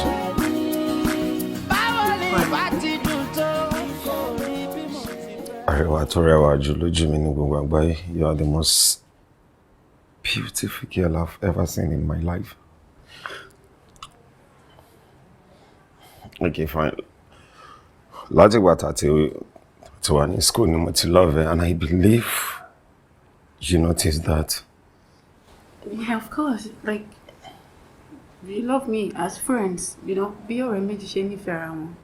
Ọmọbẹ́wàjí. Báwo ni ìbá ti dùn tó kò rí bí mo ti fẹ́. Arẹwà tó rẹwà jù lójú mi ní gbogbo àgbáyé. You are the most beautiful girl I've ever seen in my life. Okay, fine. Látìgbà tá a ti wà ní school ni mo ti love ẹ, and I believe you noticed that. Yeah, of course. Like, you love me as friends, bí ọ̀rẹ́ méjì ṣe nífẹ̀ẹ́ ara wọn.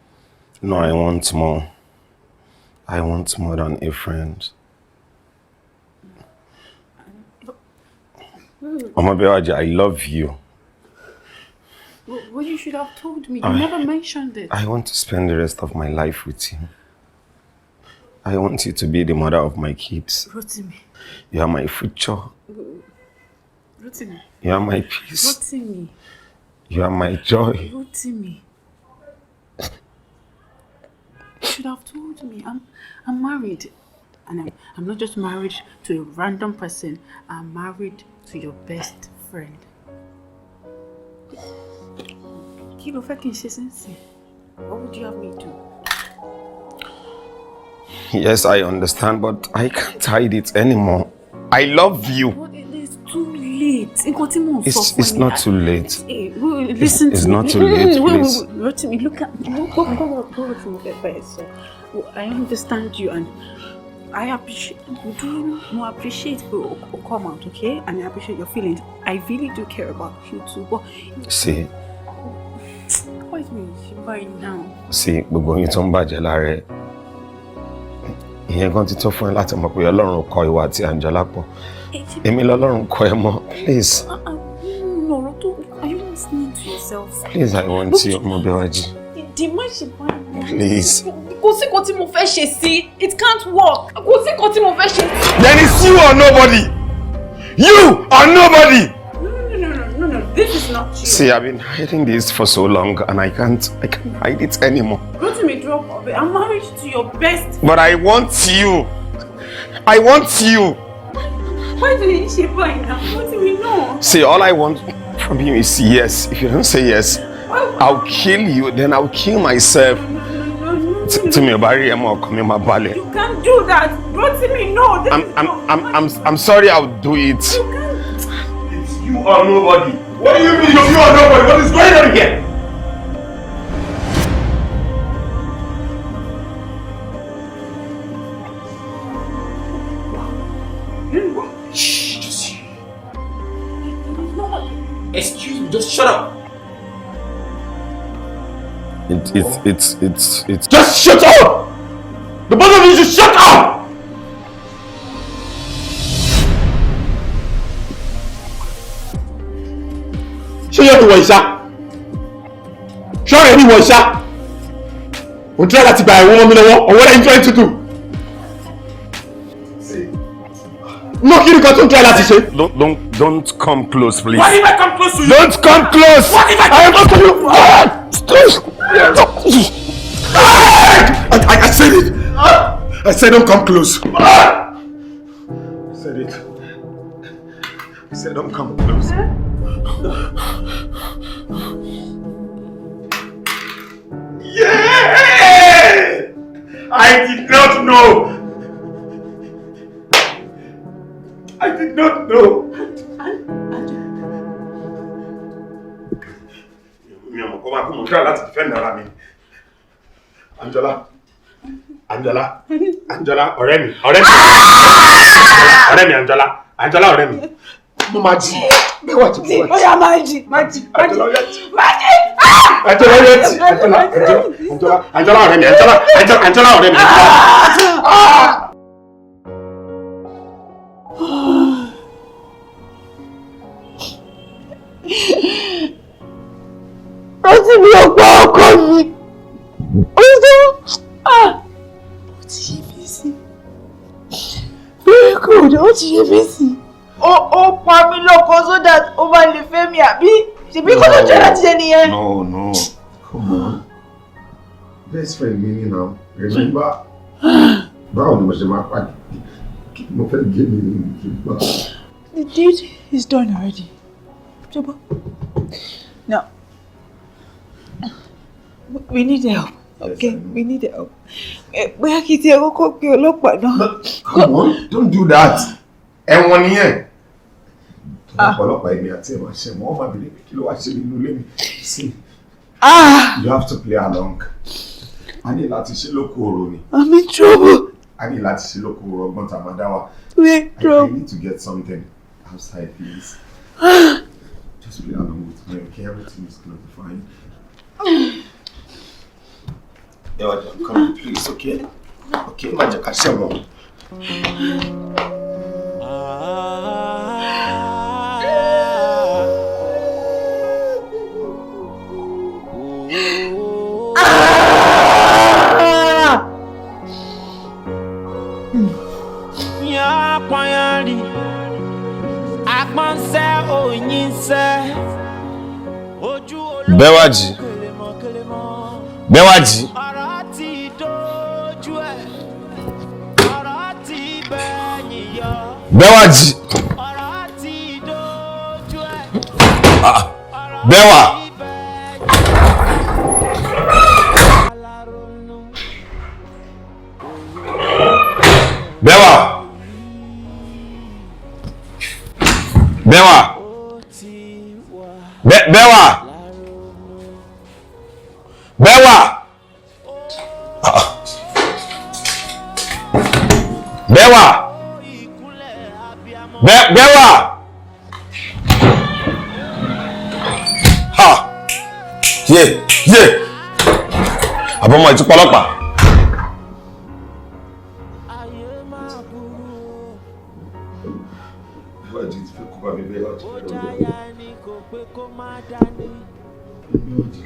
No, I want more. I want more than a friend. Ọmọbẹ́wàjí, I love you. Well, you should have told me. You never mentioned it. I want to spend the rest of my life with you. I want you to be the mother of my kids. Rotimi. You are my future. Rotimi. You are my peace. Rotimi. You are my joy. Rotimi. You should have told me. I'm married. And I'm not just married to a random person. I'm married to your best friend. Kí ló fẹ́ kí n ṣe sínsìn? What would you have me do? Yes, I understand, but I can't hide it anymore. I love you. But it is too late. Nǹkan tí mò ń sọ It's fún it's ẹ not too late. Hey, wait, listen It's to me. not too late, Wait, wait, please. wait, Rotimi, look at what tí mo fẹ́ bá ẹ sọ. Well, I understand you and I appreciate, do mo appreciate pé o come out, okay? And I appreciate your feelings. I really do care about you too, but See, why is me right now? See, gbogbo yín tó ń bàjẹ́ lára ẹ. Ìyẹn gan ti tó fún ẹ láti mọ̀ pé Ọlọ́run kọ ìwà àti Àǹjọ́lá pọ̀. Èmi lọ́lọ́run kọ ẹ mọ́. Please, No, Roto, are you listening to yourself? Please, I want you, Ọmọbẹ́wàjí. The man she buy. Please. Kò sí nǹkan tí mo fẹ́ ṣe sí. It can't work. Kò sí nǹkan tí mo fẹ́ ṣe sí. Then it's you or nobody. You or nobody. No, no, no, no, no, no. This is not you. See, I've been hiding this for so long and I can't hide it anymore. Rotimi, drop off. I'm married to your best. But I want you. I want you. Why do you ṣe báyìí now? Rotimi, no. See, all I want from you is yes. If you don't say yes, I'll kill you, then I'll kill myself. No, no, no, Tí mi ò bá rí ẹ mọ́, ọkàn mi máa balẹ̀. You can't do that. Rotimi, no. This I'm, is I'm, not. I'm sorry, I'll do it. You can't. It's you or nobody. What do you mean you or nobody? What is going on here? Shh, just Excuse me, just shut up. It's Just shut up! The both of you should shut up! Ṣé yóò ti wọ̀ ìṣá? Ṣọ́ọ̀rẹ́ ní wọ̀ ìṣá? Ò ń try láti gba ẹ̀wọ̀n mọ́ mi lọ́wọ́, or what are you trying to do? No, kí ni kan tó ń try láti ṣe? Don't come close, please. What if I come close to you? Don't come close! What if I I am not to you! Ah! I said it! I said don't come close. I said it. I said don't come close. Yeah! I did not know. I did not know. Mi ò mọ̀ kó máa kú, mo try láti defend ara mi. Anjola, Anjola, Anjola, ọ̀rẹ́ mi, ọ̀rẹ́ mi, ọ̀rẹ́ mi, Anjola, Anjola, ọ̀rẹ́ mi. Mo máa jí. Bẹ́ẹ̀ wà jí, bẹ́ẹ̀ wà jí. Oya, máa jí, máa jí, máa jí. Anjola, ó yá jí. Máa jí. Anjola, ó yá jí. Anjola, Anjola, Anjola, Anjola, ọ̀rẹ́ mi, Anjola, Anjola, Anjola, ọ̀rẹ́ mi. Anjola. Rotimi ò pa ọkọ mi. Ó tó. Ah! Ó ti yé mi sí. Very good, ó ti yé mi sí. Ó pa mí lọ́kọ so that ó bá lè fẹ́ mi àbí? Ṣèbí kó tó jẹ́ láti ṣe nìyẹn. No, no. Come on. Best friend mi ni now. Remember? Báwo ni mo ṣe máa pàdé? Kí ni mo fẹ́ gé mi ní ìgbà? The deed is done already. Ṣùgbọ́n. Now, We need help. Okay, we need help. Bóyá kí tí ẹ kọ́kọ́ pé ọlọ́pàá náà. Come on, don't do that. Ẹ̀wọ̀n nìyẹn. Ọ̀pọ̀lọpọ̀ èmi àti ẹ̀wọ̀n ṣe wọ́n máa bèrè pé kí ló wá ṣe nínú ilé mi. See, you have to play along. A ní láti ṣe lóko òrò ni. I'm in trouble. A ní láti ṣe lóko òrò ọgbọ́n tá a máa dá wa. We're in I trouble. need to get something outside, please. Just play along with me, okay? Everything is gonna be fine. Yeah, I'm coming, please, okay? Okay, má jẹ́ ká ṣẹ̀wọ̀n. Bẹ́wàjì. Bẹ́wàjì. Bẹ́wàjì. Ah, Bẹ́wà. Bẹ́wà. Bẹ́wà. Bẹ́wà. Bẹ́wà. Ah. Bẹ́wà. Bẹ́wà. Ha. Yé yé. Àbọ̀mọ̀ ìtúpọ̀ ọlọ́pàá. Bẹ́wàjì ti fẹ́ kó bá mi, Bẹ́wàjì fẹ́ rọjò. Bẹ́wàjì.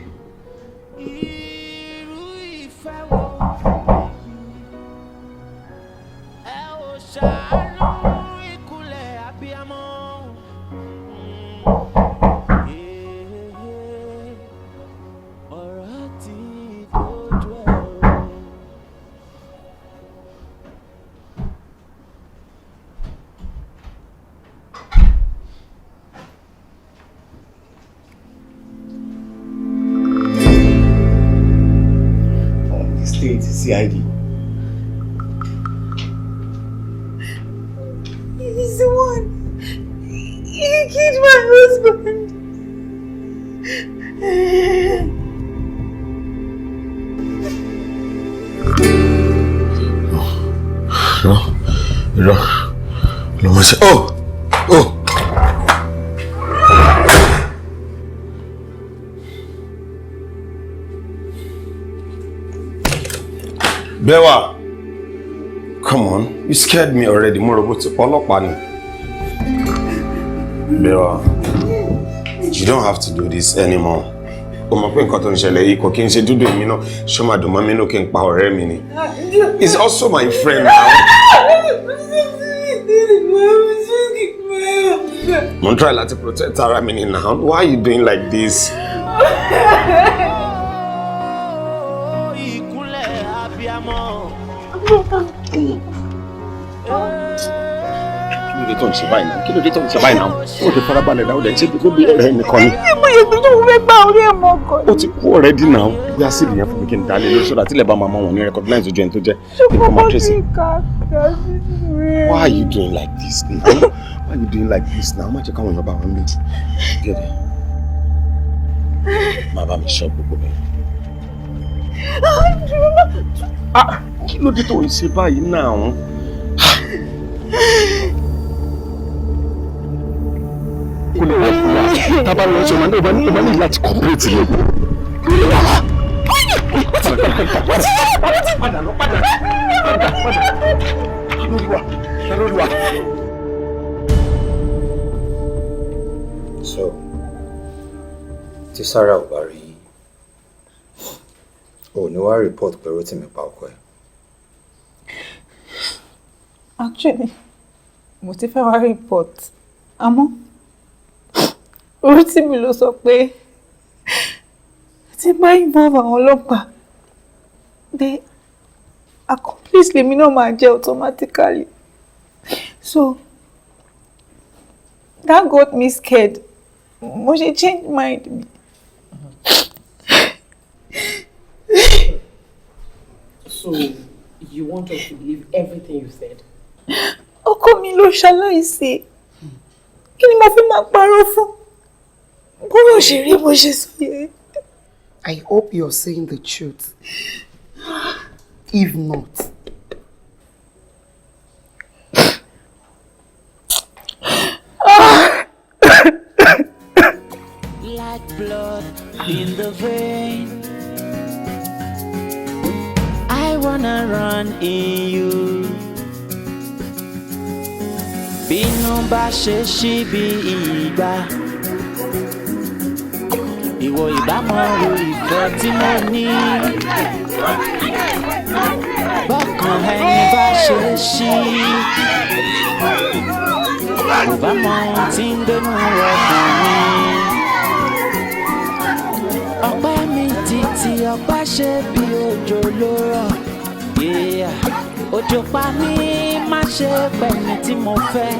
From the state CID. He's the one. He killed my husband. Irọ́ irọ́ ló mọ̀ ṣe. Oh oh. Bẹ́wà, come on, you scared me already. Mo rò bó ti pa ọlọ́pàá ni. Bẹ́wà, you don't have to do this anymore. O mọ̀ pé nǹkan tó ń ṣẹlẹ̀ yìí kò kí n ṣe dúdú èmi náà, ṣé máa dùn mọ́ mi nínú kí n pa ọ̀rẹ́ mi ni? He's also my friend now. Mo ń try láti protect ara mi ni now. Why are you doing like this? Kí ló dé tó ń ṣe báyìí náà? Kí ló dé tó ń ṣe báyìí náà? Ó ti farabalẹ̀ náà, ó dẹ̀ ṣe bí kó bí ọ̀rẹ́ nìkan ni. Mo yẹ kí ló fẹ́ gbá orí ẹ̀ mọ́ ọkọ. Ó ti kú already now. Bí a sì lè yẹn fún mi kí n dálé lórí sódà tílẹ̀ bá máa mọ wọn ní recognize ojú ẹni tó jẹ́. Nǹkan máa trace. Why are you doing like this now? Why are you doing like this now? Má jẹ́ káwọn èèyàn bá wọn bí. Gẹ́gẹ́. Má bá mi ṣọ́ gbogbo bẹ́ẹ̀. Ah, kí ló dé tó ń ṣe báyìí náà? Kò lè wá fún wa. Tá a bá lọ sọ, màá ní ọba ní láti cooperate ni. Padà lọ, padà. Padà, padà. Kí ló rí wa? Kí ló rí wa? So, tí Sarah ò bá rí yín, ò ní wá report pé Rótìmí pa ọkọ ẹ̀. Actually, mo ti fẹ́ wá report. Àmọ́, Rótìmí ló sọ pé tí bá involve àwọn ọlọ́pàá, pé accomplice lèmi náà máa jẹ́ automatically. So, that got me scared. Mo ṣe change mind mi. So you want us to believe everything you said? Ọkọ mi ló ṣaláìsí. Kí ni mo fi máa parọ́ fún? Bọ́rọ̀ ṣe rí bó ṣe sọ yẹn. I hope you're saying the truth. If not, Like blood in the vein. I wanna run in you. Bínú bá ṣe ṣí bí ìgbà. Ìwọ ìbámu ro ìfẹ́ tí mo ní. Bọ́kàn ẹni bá ṣe ṣí. Kò bá mọ ohun tí ń gbénú ọkàn mi. Ọpẹ́ mi títí ọpẹ́ ṣe bí òjò ló rọ̀. Yeah. Òjò pa mí má ṣe pẹ̀mí tí mo fẹ́.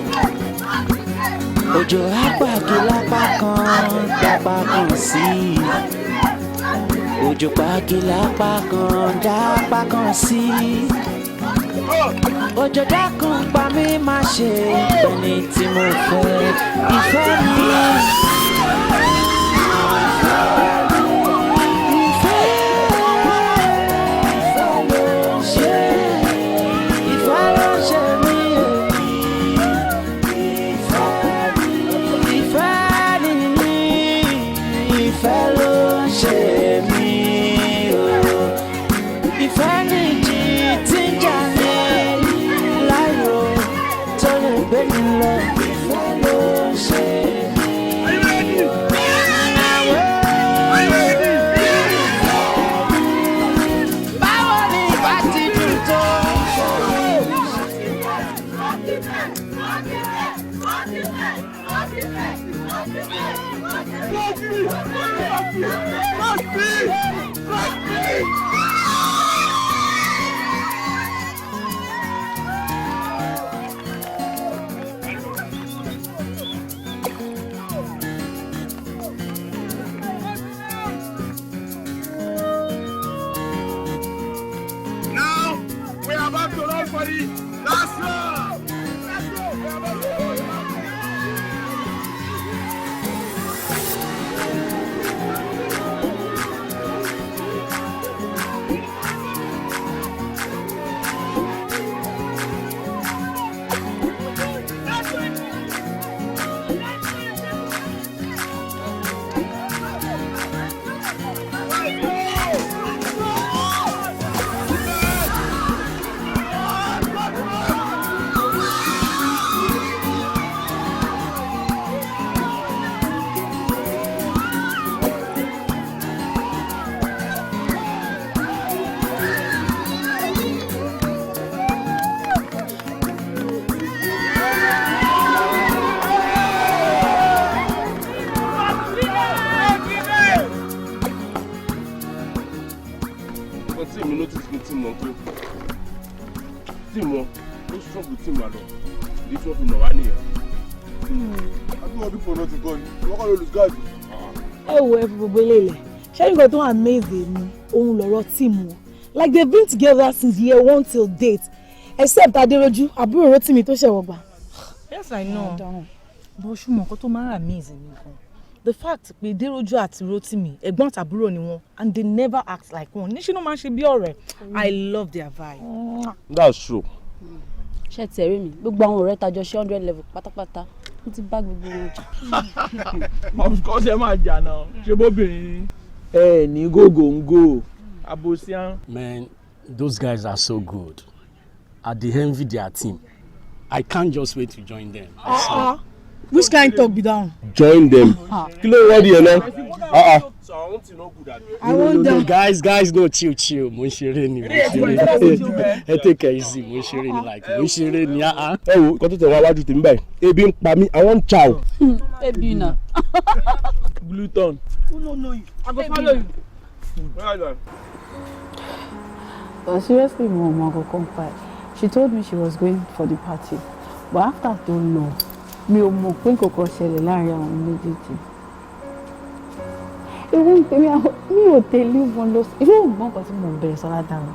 Òjò àpàgì lápá kan dápá kan sí. Òjò pàgì lápá kan dápá kan sí. Òjò dákun pa mí má ṣe pẹ̀mí tí mo fẹ́. Ìfẹ́ mi. Ìfẹ́ ló ń ṣe mí o. Ìfẹ́ ni mí, ìfẹ́ ló ń ṣe mí o. Ìfẹ́ ni ìjì tí ń jà ní láìro tó lè gbé mi lọ. Ìfẹ́ ló ń ṣe mí o. Báwo ni ìbá ti dùn tó? Now we are about to run for the last round. Let's go. We are about to run. Nǹkan tí èmi notice ní team wọn pé team wọn ó strong ju team wa lọ, ìdí tí wọ́n fi nà wá nìyẹn. Àbí wọn bí fòrò ti gan ni wọ́n kọ́ ló lose guard. Ẹ wo, ẹ fi gbogbo eléyìí lẹ. Ṣé nǹkan tó amaze mi òun lọ̀rọ̀ team wọn. Like they been together since year one till date, except Aderoju, àbúrò Rotimi tó ṣẹ̀wọ̀ gbà. Yes, I know, bó ṣùgbọ́n nǹkan tó máa ń amaze mi gan, the fact pé Deroju àti Rotimi, ẹ̀gbọ́n àtàbúrò ni wọ́n, and they never act like one. Níṣẹ́ ló máa ń ṣe bí ọ̀rẹ́. I love their vibe. That's true. Ṣé ti ẹ̀rí mi, gbogbo àwọn ọ̀rẹ́ tajọ ṣe 100 level pátápátá, mo ti bá gbogbo wọn jà. Of course ẹ máa jà náà, ṣe bóbìnrin ni. Ẹ ní gógóńgó abosian. Man, those guys are so good. I dey envy their team. I can't just wait to join them. I swear. Ah, which kind talk be that one? Join them. Kí ló wọ́n di ẹ̀ náà? Ah, ah. So our own team no good abi. I No, no, wonder. no, guys, guys, no, chill, chill. Mo ń ṣeré ni, mo ń ṣeré. Ẹ take it easy, mo ń ṣeré ni, like, mo ń ṣeré ni, ah ah. Ẹ wo nǹkan tó tẹ̀ wá wájú tèmi báyìí, ebi ń pa mí, I wan chow. Ebi na. Gluten. Who no know you? I go follow you. But seriously, mo mọ kankan pa ẹ̀. She told me she was going for the party. But after tó lọ, mi ò mọ̀ pé nǹkan kan ṣẹlẹ̀ láàrin àwọn méjèèjì. Ewu ń pè mí, mi ò tẹ̀lé wọn lọ sí. Ìwé ògbọ́n kan tí mò ń bẹ̀rẹ̀ sọ látara.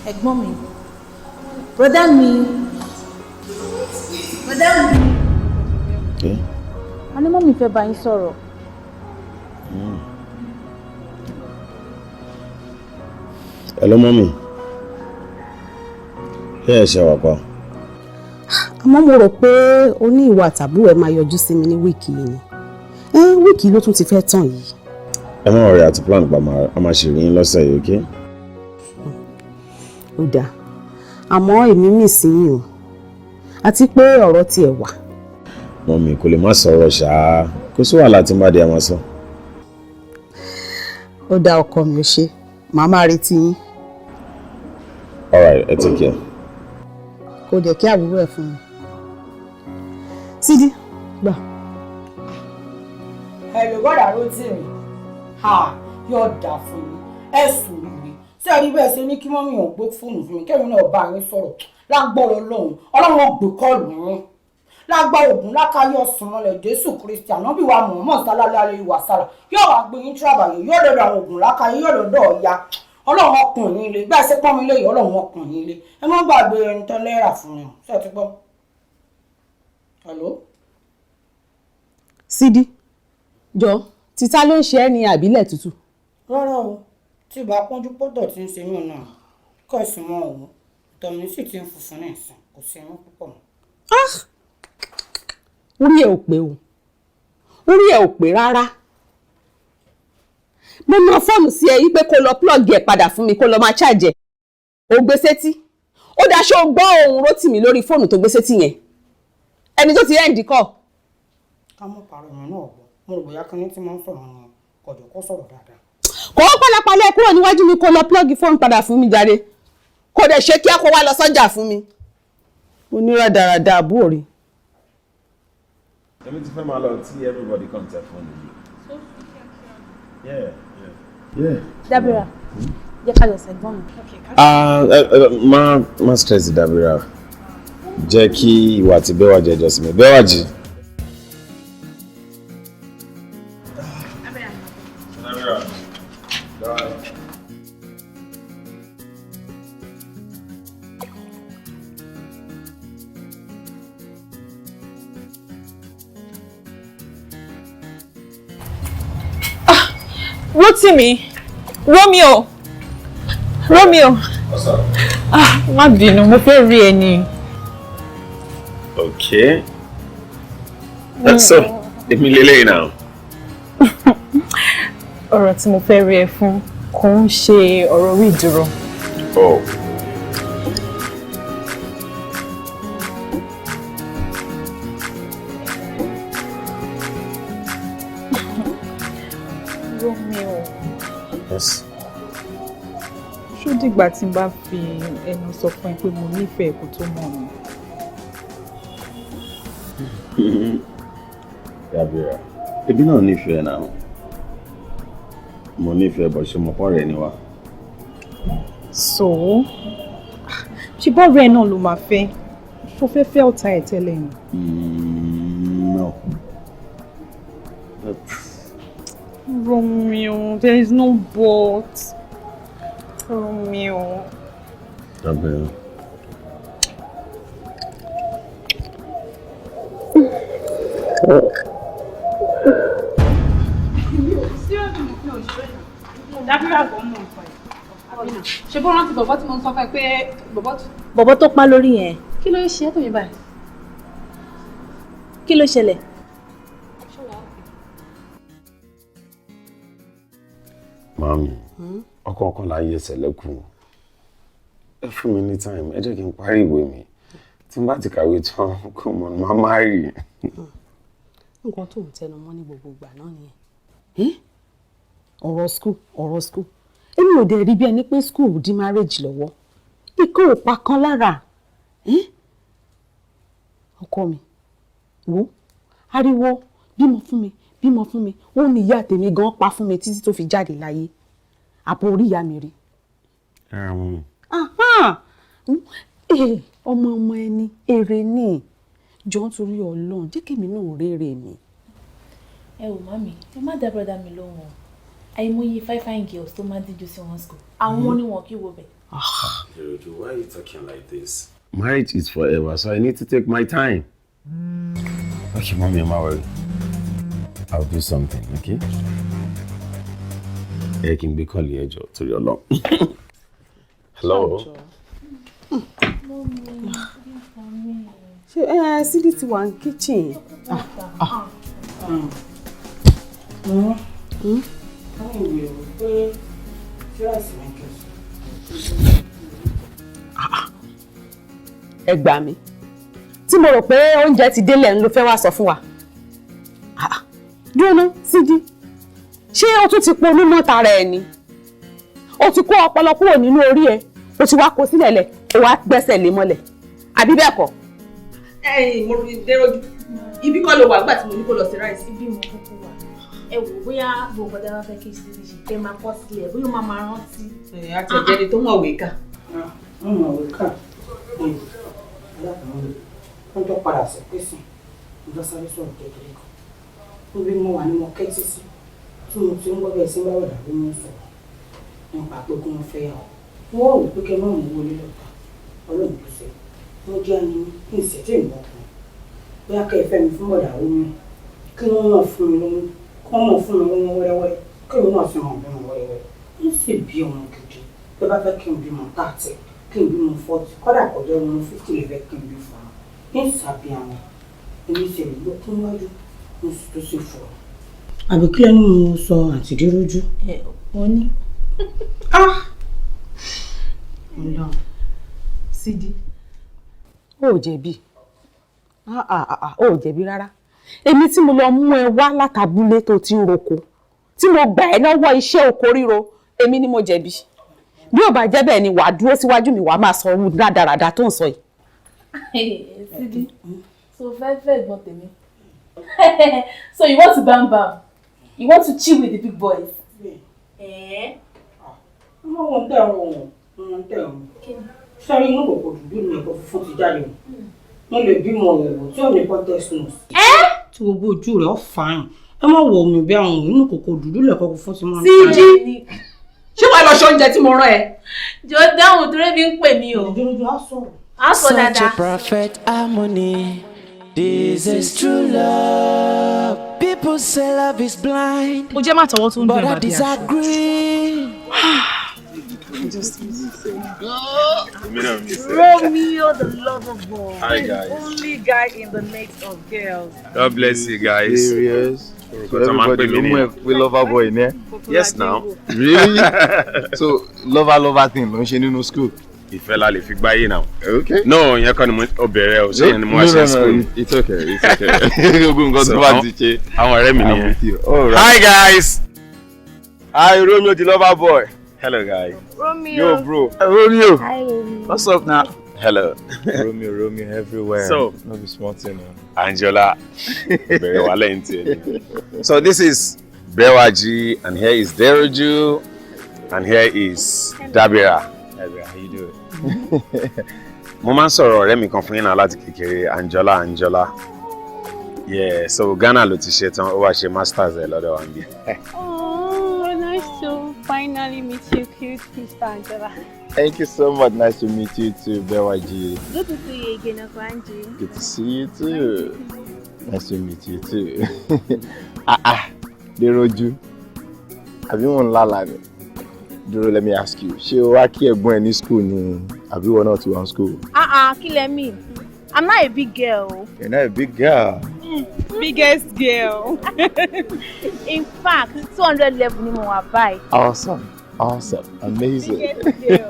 Ẹ̀gbọ́n mi, brother mi, brother mi. A ní mummy fẹ́ bá yín sọ̀rọ̀. Hello, mummy. Ṣé ẹ ṣe wà pa? Àmọ́ mo rò pé o ní ìwà àtàbúrò ẹ máa yọjú sí mi ní week yìí ni. Week ló tún ti fẹ́ tàn yìí. Ẹ má worry, àti plan pa a máa ṣe rí yín lọ́sẹ̀ yìí, okay? Ó dáa, àmọ́ èmi mì sí yín o, àti pé ọ̀rọ̀ tiẹ̀ wà. Mummy, kò lè má sọ̀rọ̀ ṣáá, kó sí wàhálà tí n bá dé a máa sọ. Ó dáa, ọkọ mi, ò ṣe, màá máa retí yín. All right, ẹ take care. Kò dẹ̀ kí àbúrò ẹ̀ fún mi. Sídí, gbà. Ẹ̀rù gbọ́dọ̀ ló tì mí yóò dà fún mi. Ẹ sùn rí ṣé ẹ rí bẹ́ẹ̀ ṣe ní kí mummy ò gbé fóònù fún mi kẹ́mi náà bá yín sọ̀rọ̀ lágbọ́rọ̀ lọ́hùn. Ọlọ́run ò gbé kọ́ọ̀lù yín lágbá ògùn lákàyè ọ̀sán ọlẹ̀ Jésù Kristi ànábì wa Mọ̀ọ́mọ̀ sálálẹ́ alẹ́ ìwà sára yóò wá gbé yín tírábàyè yóò lọ́dọ̀ àwọn ògùn lákàyè yóò lọ́dọ̀ ọ̀ya. Ọlọ́run ọkùnrin ilé bẹ́ẹ̀ ṣe pọ́n mi lé yìí, ọlọ́run ọkùnrin ilé. Ẹ má gbàgbé ẹni tán lẹ́rà fún mi, ṣé ẹ ti gbọ́? Hello? Sídí, jọ, títa ló ń ṣe ẹ́ ní àbílẹ̀ tútù? Rárá o, tí ìbá pọ́njú pọ́tọ̀ tí ń ṣe mí náà kọ́ ẹ̀sìn mọ́ òun, ìtọ̀ mi sì ti ń funfun ní ìsìn, kò sí irun púpọ̀ mọ́. Orí ẹ̀ ò pé o, orí ẹ̀ ò pé rárá. Mo na fóònù sí ẹ yí pé kó lọ plug ẹ̀ padà fún mi, kó lọ máa charge ẹ̀. Ó gbé sétí. Ó daṣọ gbọ́ ohùn Rótìmí lórí fóònù tó gbé sétí yẹn, ẹni tó ti end call. Ká mọ̀ pàrọ̀ ìrìn náà gbọ́, mo rò bóyá kí ni tí mo ń sọ̀rọ̀ ni kọ̀jọ̀ kó sọ̀rọ̀ dáadáa. Kó pálapàla kúrò níwájú mi, kó lọ plug fóònù padà fún mi jáde, kó dẹ̀ ṣe kí á kó wá lọ sọ́jà fún mi. Oníràdàràdà àbúrò rí. Èmi ti fẹ́ máa lọ tí everybody kàn tẹ fóònù yìí. Yeah, yeah. Dábìrà, jẹ́ ká lọ sẹ́gbọ́n mi. Ah, má stress Dábìrà. Jẹ́ kí ìwà àti Bẹ́wàjì ẹjọ́ sí mi. Bẹ́wàjì. Dábìrà. Bye. Rótìmí, Romeo, Romeo. What's up? Ah, má bínú, mo fẹ́ rí ẹ ni. Okay. That's so. Èmi lélẹ́yìn now. Ọ̀rọ̀ tí mo fẹ́ rí ẹ fún kò ń ṣe ọ̀rọ̀ orí ìdúró. Oh. Romeo. Yes. Ṣó dìgbà tí n bá fi ẹnu sọ fún ẹ pé mo nífẹ̀ẹ́ kó tó mọ̀ mi? Dábìrà, ebi náà nífẹ̀ẹ́ náà. Mo nífẹ̀ẹ́ bọ̀ ṣe mo pọ̀ rẹ̀ ni wá. So, ṣe bọ́ọ̀rẹ́ ẹ náà ló máa fẹ́? Ṣo fẹ́ fẹ́ ọ̀tá ẹ̀ tẹ́lẹ̀ ni? No. But Romeo, there is no but. Romeo. Dábìrà. Dábìrà gan mọ̀ nípa ẹ̀. Ṣé bó rántí bọ̀bọ́ tí mo ń sọ fún ẹ pé bọ̀bọ́ tó. Bọ̀bọ́ tó pa lórí yẹn. Kí ló ṣe é tó yín báyìí? Kí ló ṣẹlẹ̀? Màámi, ọkọ̀ọ̀kan là ń yẹsẹ̀ lẹ́kùn. Ẹ fún mi ní time, ẹ jẹ́ kí n parí ìwé mi. Tí n bá ti kàwé tán, kò mọ̀ ní máa má rí. Nǹkan tó ń tẹnu mọ́ ní gbogbo ìgbà náà nìyẹn. Ọ̀rọ̀ school, ọ̀rọ̀ school. Èmi ò dẹ̀ rí bí ẹni pé school ò dí marriage lọ́wọ́. Ikú ò pa kan lára. Ọkọ mi, wo, ariwo bímọ fún mi, bímọ fún mi, ó ní ìyá tèmi gan pa fún mi títí tó fi jáde láyé. Àpò orí ìyá mi rí. Ọmọ ọmọ ẹni, èrè ni. Jọ ń torí Ọlọ́run, jẹ́ kèmi náà rere mi. Ẹ wò mami, ẹ má dá brother mi lóhùn o. Àìmọye fine fine girls tó máa ń díjú sí wọn school. Àwọn ni wọn kì í wo bẹ̀. Deroju, why are you talking like this? Marriage is forever, so I need to take my time. Okay, mommy, I'm worry. I'll do something, okay? Ẹ kí n gbé call ẹ jọ̀ọ́ torí Ọlọ́run. Hello. Ṣé ẹ Sídí ti wà ní kitchen? Wọ́n ìwé rò pé ṣíráàsì ní kí n sọ. Ẹ gbà mí. Tí mo rò pé oúnjẹ ti délẹ̀ ń ló fẹ́ wá sọ fún wa. Dúró ná, Sídí. Ṣé o tún ti ponú mọ́ tara ẹ ni? O ti kó ọpọlọ kúrò nínú orí ẹ, o ti wá kó sílẹ̀ lẹ̀, o wá gbẹ́sẹ̀ lé mọ́lẹ̀. Àbí bẹ́ẹ̀ kọ́? Ẹ̀yin mo rí Déròjú. Ibi kọ́ ló wà nígbà tí mo ní kó lọ sí ráìsì. Ibi mo kúkú wà. Ẹ wò bóyá gbogbo ọ̀dà bá fẹ́ kí Sídí ṣe kẹ́ máa kọ́ sílẹ̀ bóyá ó máa máa rántí. Ẹ á ti jẹ́ni tó mọ̀wé kà. Wọ́n mọ̀wé kà. Wọ́n jọ padà sí pèsè. Mo fẹ́ sáré sọ̀rọ̀ kékeré kan. Níbi mo wà ní mo kẹ́tí sí. Tí mo ti ń gbọ́ bẹ́ẹ̀ sí bá wọ̀dà ló ń sọ̀rọ̀ nípa pé kí wọ́n fẹ́ yà ọ́. Wọ́n rò pé kẹ́ má mú owó lílọ́ta. Ọlọ́run kò ṣe. Wọ́n jẹ́ ẹni ní ìṣẹ́jú ìmọ̀ ọkùnrin. Bóyá kẹ́ ẹ fẹ́ mi fún bọ̀dà ó mi. Kí wọ́n mọ̀ fún mi lóyún. Kí wọ́n mọ̀ fún mi lóyún wẹ́rẹ́wẹ́rẹ́. Kí èmi náà sì mọ̀ bímọ wẹ́rẹ́wẹ́rẹ́. Ń sì bí ọmọ gidi. Bí bá fẹ́ kí n bímọ 30, kí n bímọ 40, kọ́dà kọjá ọmọ 50 lè fẹ́ kí n bí fún un. Ń sàbí àwọn. Èmi sì lè lókun wájú. Mo sì tó sì fọ̀. Àbí kí lẹ́nu mo sọ àǹtí Déròjú? Ẹ wọ́n ní. Ọlọ́run. Sídí. O ò jẹ̀bi. O ò jẹ̀bi rárá. Èmi tí mo lọ mú ẹ wá látàbúlé tó ti ń roko, tí mo gbà ẹ́ lọ́wọ́ iṣẹ́ oko ríro, èmi ni mo jẹ̀bi. Bí ò bá jẹ́ bẹ́ẹ̀ ni wàá dúró síwájú mi, wàá máa sọ ohun rádaràda tó ń sọ yìí. Sídí, so fẹ́ fẹ́ gbọ́n tèmi. So you want to bam bam? You want to chill with the big boys? Eh? Ọmọ wọn tẹ̀ wọ́n, wọn tẹ̀ wọ́n. Sẹ́rí inú kòkò dúdú ni ẹ̀kọ́ funfun ti jáde o. Wọ́n lè bímọ òwò tí ò ní cortex nose. Tí gbogbo ojú rẹ̀ ó fàáyìn. Ẹ má wọ omi bí àwọn inú kòkò dúdú lẹ̀kọ́ funfun ti máa ń Sídí. Ṣé wàá lọ ṣe oúnjẹ tí mo rán ẹ? Jọ dáhùn torí mi ń pè mí o. Déròjú á sọ̀rọ̀. Á sọ Such a dáadáa. perfect harmony. This is true love. People say love is blind. Ó jẹ́ má tọwọ́ tó ń dùn But I bàbí aṣọ. disagree. Romeo the lover boy. Hi, guys. Only guy in the mix of girls. God bless you guys. Serious? So Orúkọ tó máa ń pè everybody mí ló mú ẹ nìyẹn. pé lover boy ni ẹ. Yes now. Really? So lover lover thing ló ń ṣe nínú school. Ìfẹ́ la lè fi gbáyé náà. Okay. No, ìyẹn kọ́ ni mo ó bẹ̀rẹ̀ o, ṣé ìyẹn ni mo wá ṣe No, school? it's okay, it's okay. Gbogbo nǹkan tó bá ti ṣe. Àwọn ọ̀rẹ́ mi I'm nìyẹn. with you. All right. Hi guys. Hi Romeo the lover boy. Hello guys. Romeo. Yo bro. Romeo. Hi Romeo. What's up now? Hello. Romeo, Romeo everywhere. So- no be small thing. Man. Angela. Bẹ̀rẹ̀ wà lẹ́yìn tí ẹ ní. So this is Bewaji and here is Deroju and here is Dabira. Dabira, how you doing? Mo máa ń sọ̀rọ̀ ọ̀rẹ́ mi kan fún yín náà láti kékeré, Anjola Anjola. Yeah, so Ghana ló ti ṣe tán, ó wá ṣe masters ẹ̀ lọ́dọ̀ wa níbí. Oh, nice to finally meet you, cute Mr. Angela. Thank you so much. Nice to meet you too, Bewaji. Good to see you again, Uncle Angie. Good to see you too. Nice to meet you too. Ah ah, Deroju. Àbí wọ́n ń lálàá ni? Dúró, let me ask you. Ṣé o wá kí ẹ̀gbọ́n ẹ ní school ni? Àbí ìwọ náà ti wà ní school? Ah ah, kí lẹ mean? I'm not a big girl. You're not a big girl. Biggest girl. In fact, 200 level ni mo wà báyìí. Awesome. Awesome. Amazing. Biggest girl.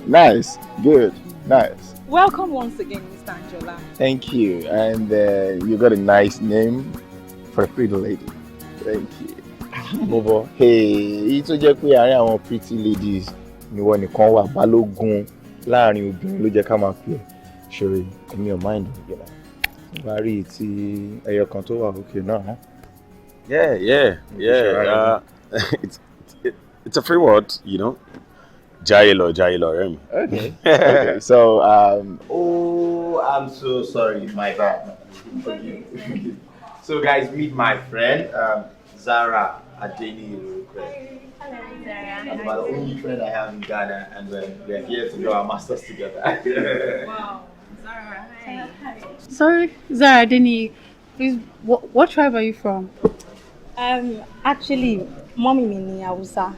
Nice. Good. Nice. Welcome once again, Mr. Anjola. Thank you. And you got a nice name for a pretty lady. Thank you. Bobo. Hey, èyí tó jẹ́ pé àárín àwọn pretty ladies ni wọ́n nìkan wà, balógun láàrin obìnrin ló jẹ́ ká máa pè é. Ṣòro, èmi ò mind, you know. Bá rí ti ẹyọ kan tó wà òkè náà. Yeah. It's a free word, you know. Jayé lọ, jayé lọ, ọ̀rẹ́ mi. Okay. Okay. So, Oh, I'm so sorry. My bad. Forgive. Forgive. So, guys, meet my friend, Zara Adeni. Hello, Zara. And about the only friend I have in Ghana, and we're here to do our masters together. Wow. Zara, hi. Sorry, Zara Dini. Please, what tribe are you from? Actually, mommy mi ni Hausa,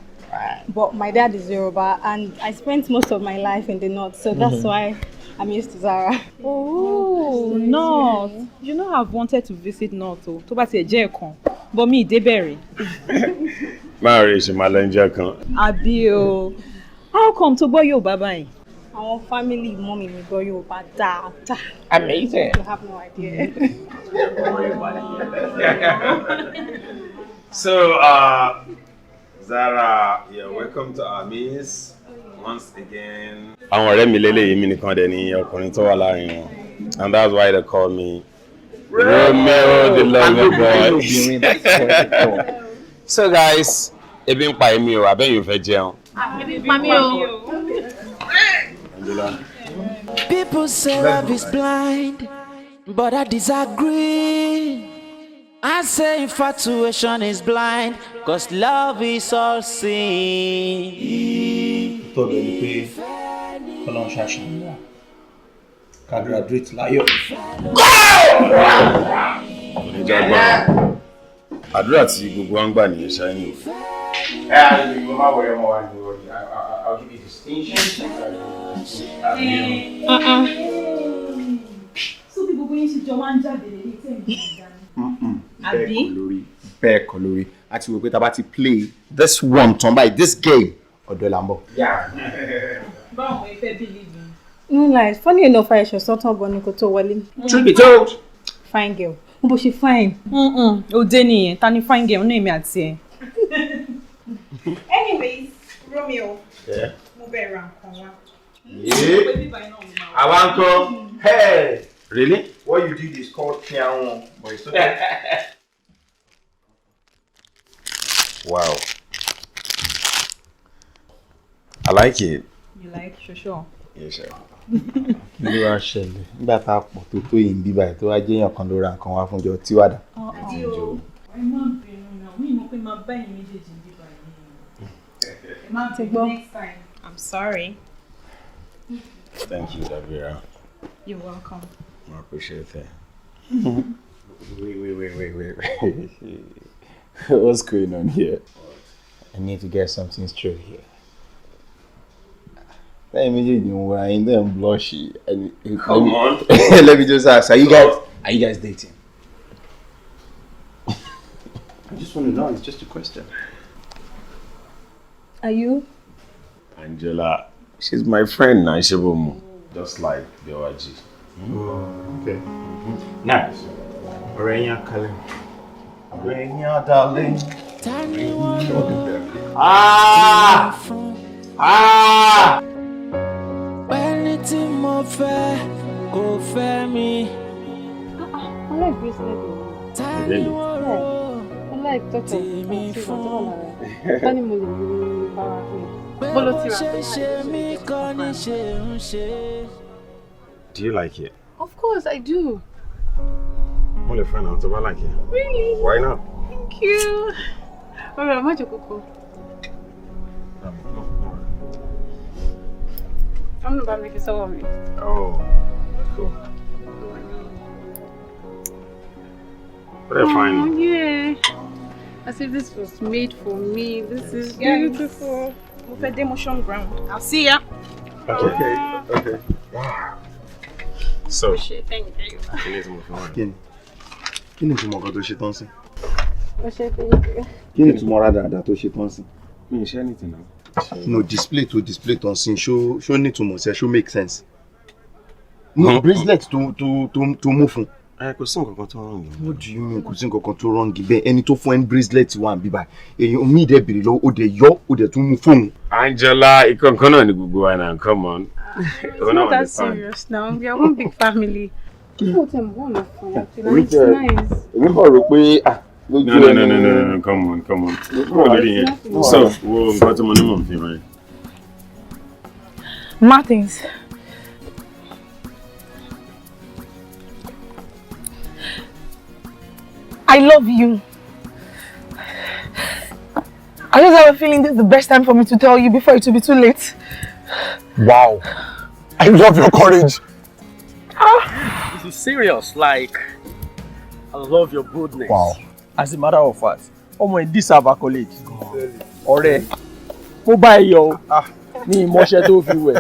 but my dad is Yoruba, and I spent most of my life in the north, so that's why I'm used to Zara. Oh, North. You know I've wanted to visit North o, tó bá tiẹ̀ jẹ́ ẹ̀kan, but mi ì débẹ̀ rí. Máa rí ṣe máa lẹ́njẹ́ kan. Àbí o, how come tó gbọ́ Yorùbá báyìí? Àwọn family mommy mi gbọ́ Yorùbá dáadáa. Amazing. You have no idea. So, Zara, you're welcome to our midst once again. Àwọn ọ̀rẹ́ mi lélẹ́yìí mi nìkan dẹ̀ ni ọkùnrin tó wà láàrin wọn. And that's why they call me Romeo the lover boy. So guys, ebi ń pa èmi o, àbẹ́yìn ò fẹ́ jẹun. Ebi ń pa mí o. Angela. People say love is blind, but I disagree. I say infatuation is blind, 'cause love is all seeing. Tọ́lọ̀ ni pé Ọlọ́run ṣàṣàánú wa ká graduate láyọ̀. Oníjàgbá. Àdúrà tí gbogbo wa ń gbà nìyẹn ṣáá ní òfin. I'll give you distinction. So bí gbogbo yín ṣe jọ máa ń jáde lè ní tẹ̀mí ìdáná. Àbí? Bẹ́ẹ̀ kọ́ lórí. A ti wò pé tá a bá ti play this one tán báyìí, this game, ọ̀dọ̀ là ń bọ̀. Báwo ni fẹ́ believe me? No lies, funny enough, I ṣe sọ́tàn gan ni kò tó wọlé. Truth be told. Fine girl. Mo bó ṣe fine. Ó dé nìyẹn, ta ni fine girl nínú èmi àti ẹ? Anyways, Romeo, Yeah. mo bẹ̀ ra nǹkan wá. Àwa ń kọ́. Hey! Really? What you did is called piano, but it's okay. Wow. I like it. You like ṣoṣo? Yeah, sure. Kí ló wá ṣẹlẹ̀ nígbà tá a pọ̀ tó tó yìí ń bí báyìí tó wá jẹ́ èèyàn kan ló ra nǹkan wá fún jọ tíwádà. Àbí o, ẹ má bínú náà, mi mọ̀ pé máa bá ẹ̀yin méjèèjì ń bíbá yìí. Ẹ má bínú next time. I'm sorry. Thank you, Davira. You're welcome. I appreciate it. Wait, wait, wait, wait, wait, wait. What's going on here? I need to get something straight here. Lẹ́yìn méjèèjì ń wọra yín then blush. Come on. Let me just ask, are you guys dating? I just want to know, it's just a question. Are you? Angela, she's my friend now, Shebomo. Just like Bewaji. Oh, okay. Nice. Ọ̀rẹ́ yín á kalẹ̀. Ọ̀rẹ́ yín á dalẹ̀. Ah! Ah! Ẹni tí mo fẹ́ kò fẹ́ mi. I like bracelet. Really? Yeah. I like touch of Tèmi fún. Tani mo lè rí bára fún mi. Pé Bó ló bó ti rà? ṣe ṣe mí kọ́ ní ṣe ń ṣe. Do you like it? Of course I do. Mo lè fẹ́ náà tó bá like it. Really? Why not? Thank you. Ọ̀rẹ́, má jẹ́ kókó. Ọ̀nà bá mi fi sọ́wọ́ mi. Oh, cool. Very fine. Oh, yeah. As if this was made for me. This is beautiful. Mo fẹ́ dé motion ground. I'll see ya. Okay, okay. So, Thank you. kí ni ìtumọ̀ fún wa? Kí ni ìtumọ̀ kan tó ṣe tán sí? Appreciate, thank you. Kí ni ìtumọ̀ rádaràda tó ṣe tán sí? Mi ì ṣe anything now. No, display tó display tán sí, ṣó ní ìtumọ̀ sí ẹ, ṣó make sense? No, bracelet tó mú fún. Ẹ kò sí nǹkan kan tó wrong. What do you mean kò sí nǹkan kan tó wrong bẹ́ẹ̀? Ẹni tó fún ẹ ní bracelet wà níbí báyìí. Èèyàn mi dẹ̀ bèrè lọ́wọ́, ó dẹ̀ yọ, ó dẹ̀ tún mú fóun. Angela, ìkọ̀ǹkan náà ni gbogbo wa náà, come on. It's not that serious now. We are one big family. Mo tẹ̀ mọ́ ọ̀nà fún un. It's nice. Èmi kàn rò pé ah lójú No, no, no, no, no, come on, come on. Kúrò lórí yẹn. So, wo nǹkan tí mo ní mò ń fi hàn yẹn. Martins. I love you. I just have a feeling this is the best time for me to tell you before it will be too late. Wow. I love your courage. Ah. This is serious. Like, I love your boldness. Wow. As a matter of fact, ọmọ ẹ̀ deserve accolade. Ọ̀rẹ́, mo bá ẹ yọ̀ o, ní ìmọ̀ṣẹ́ tó fi wẹ̀.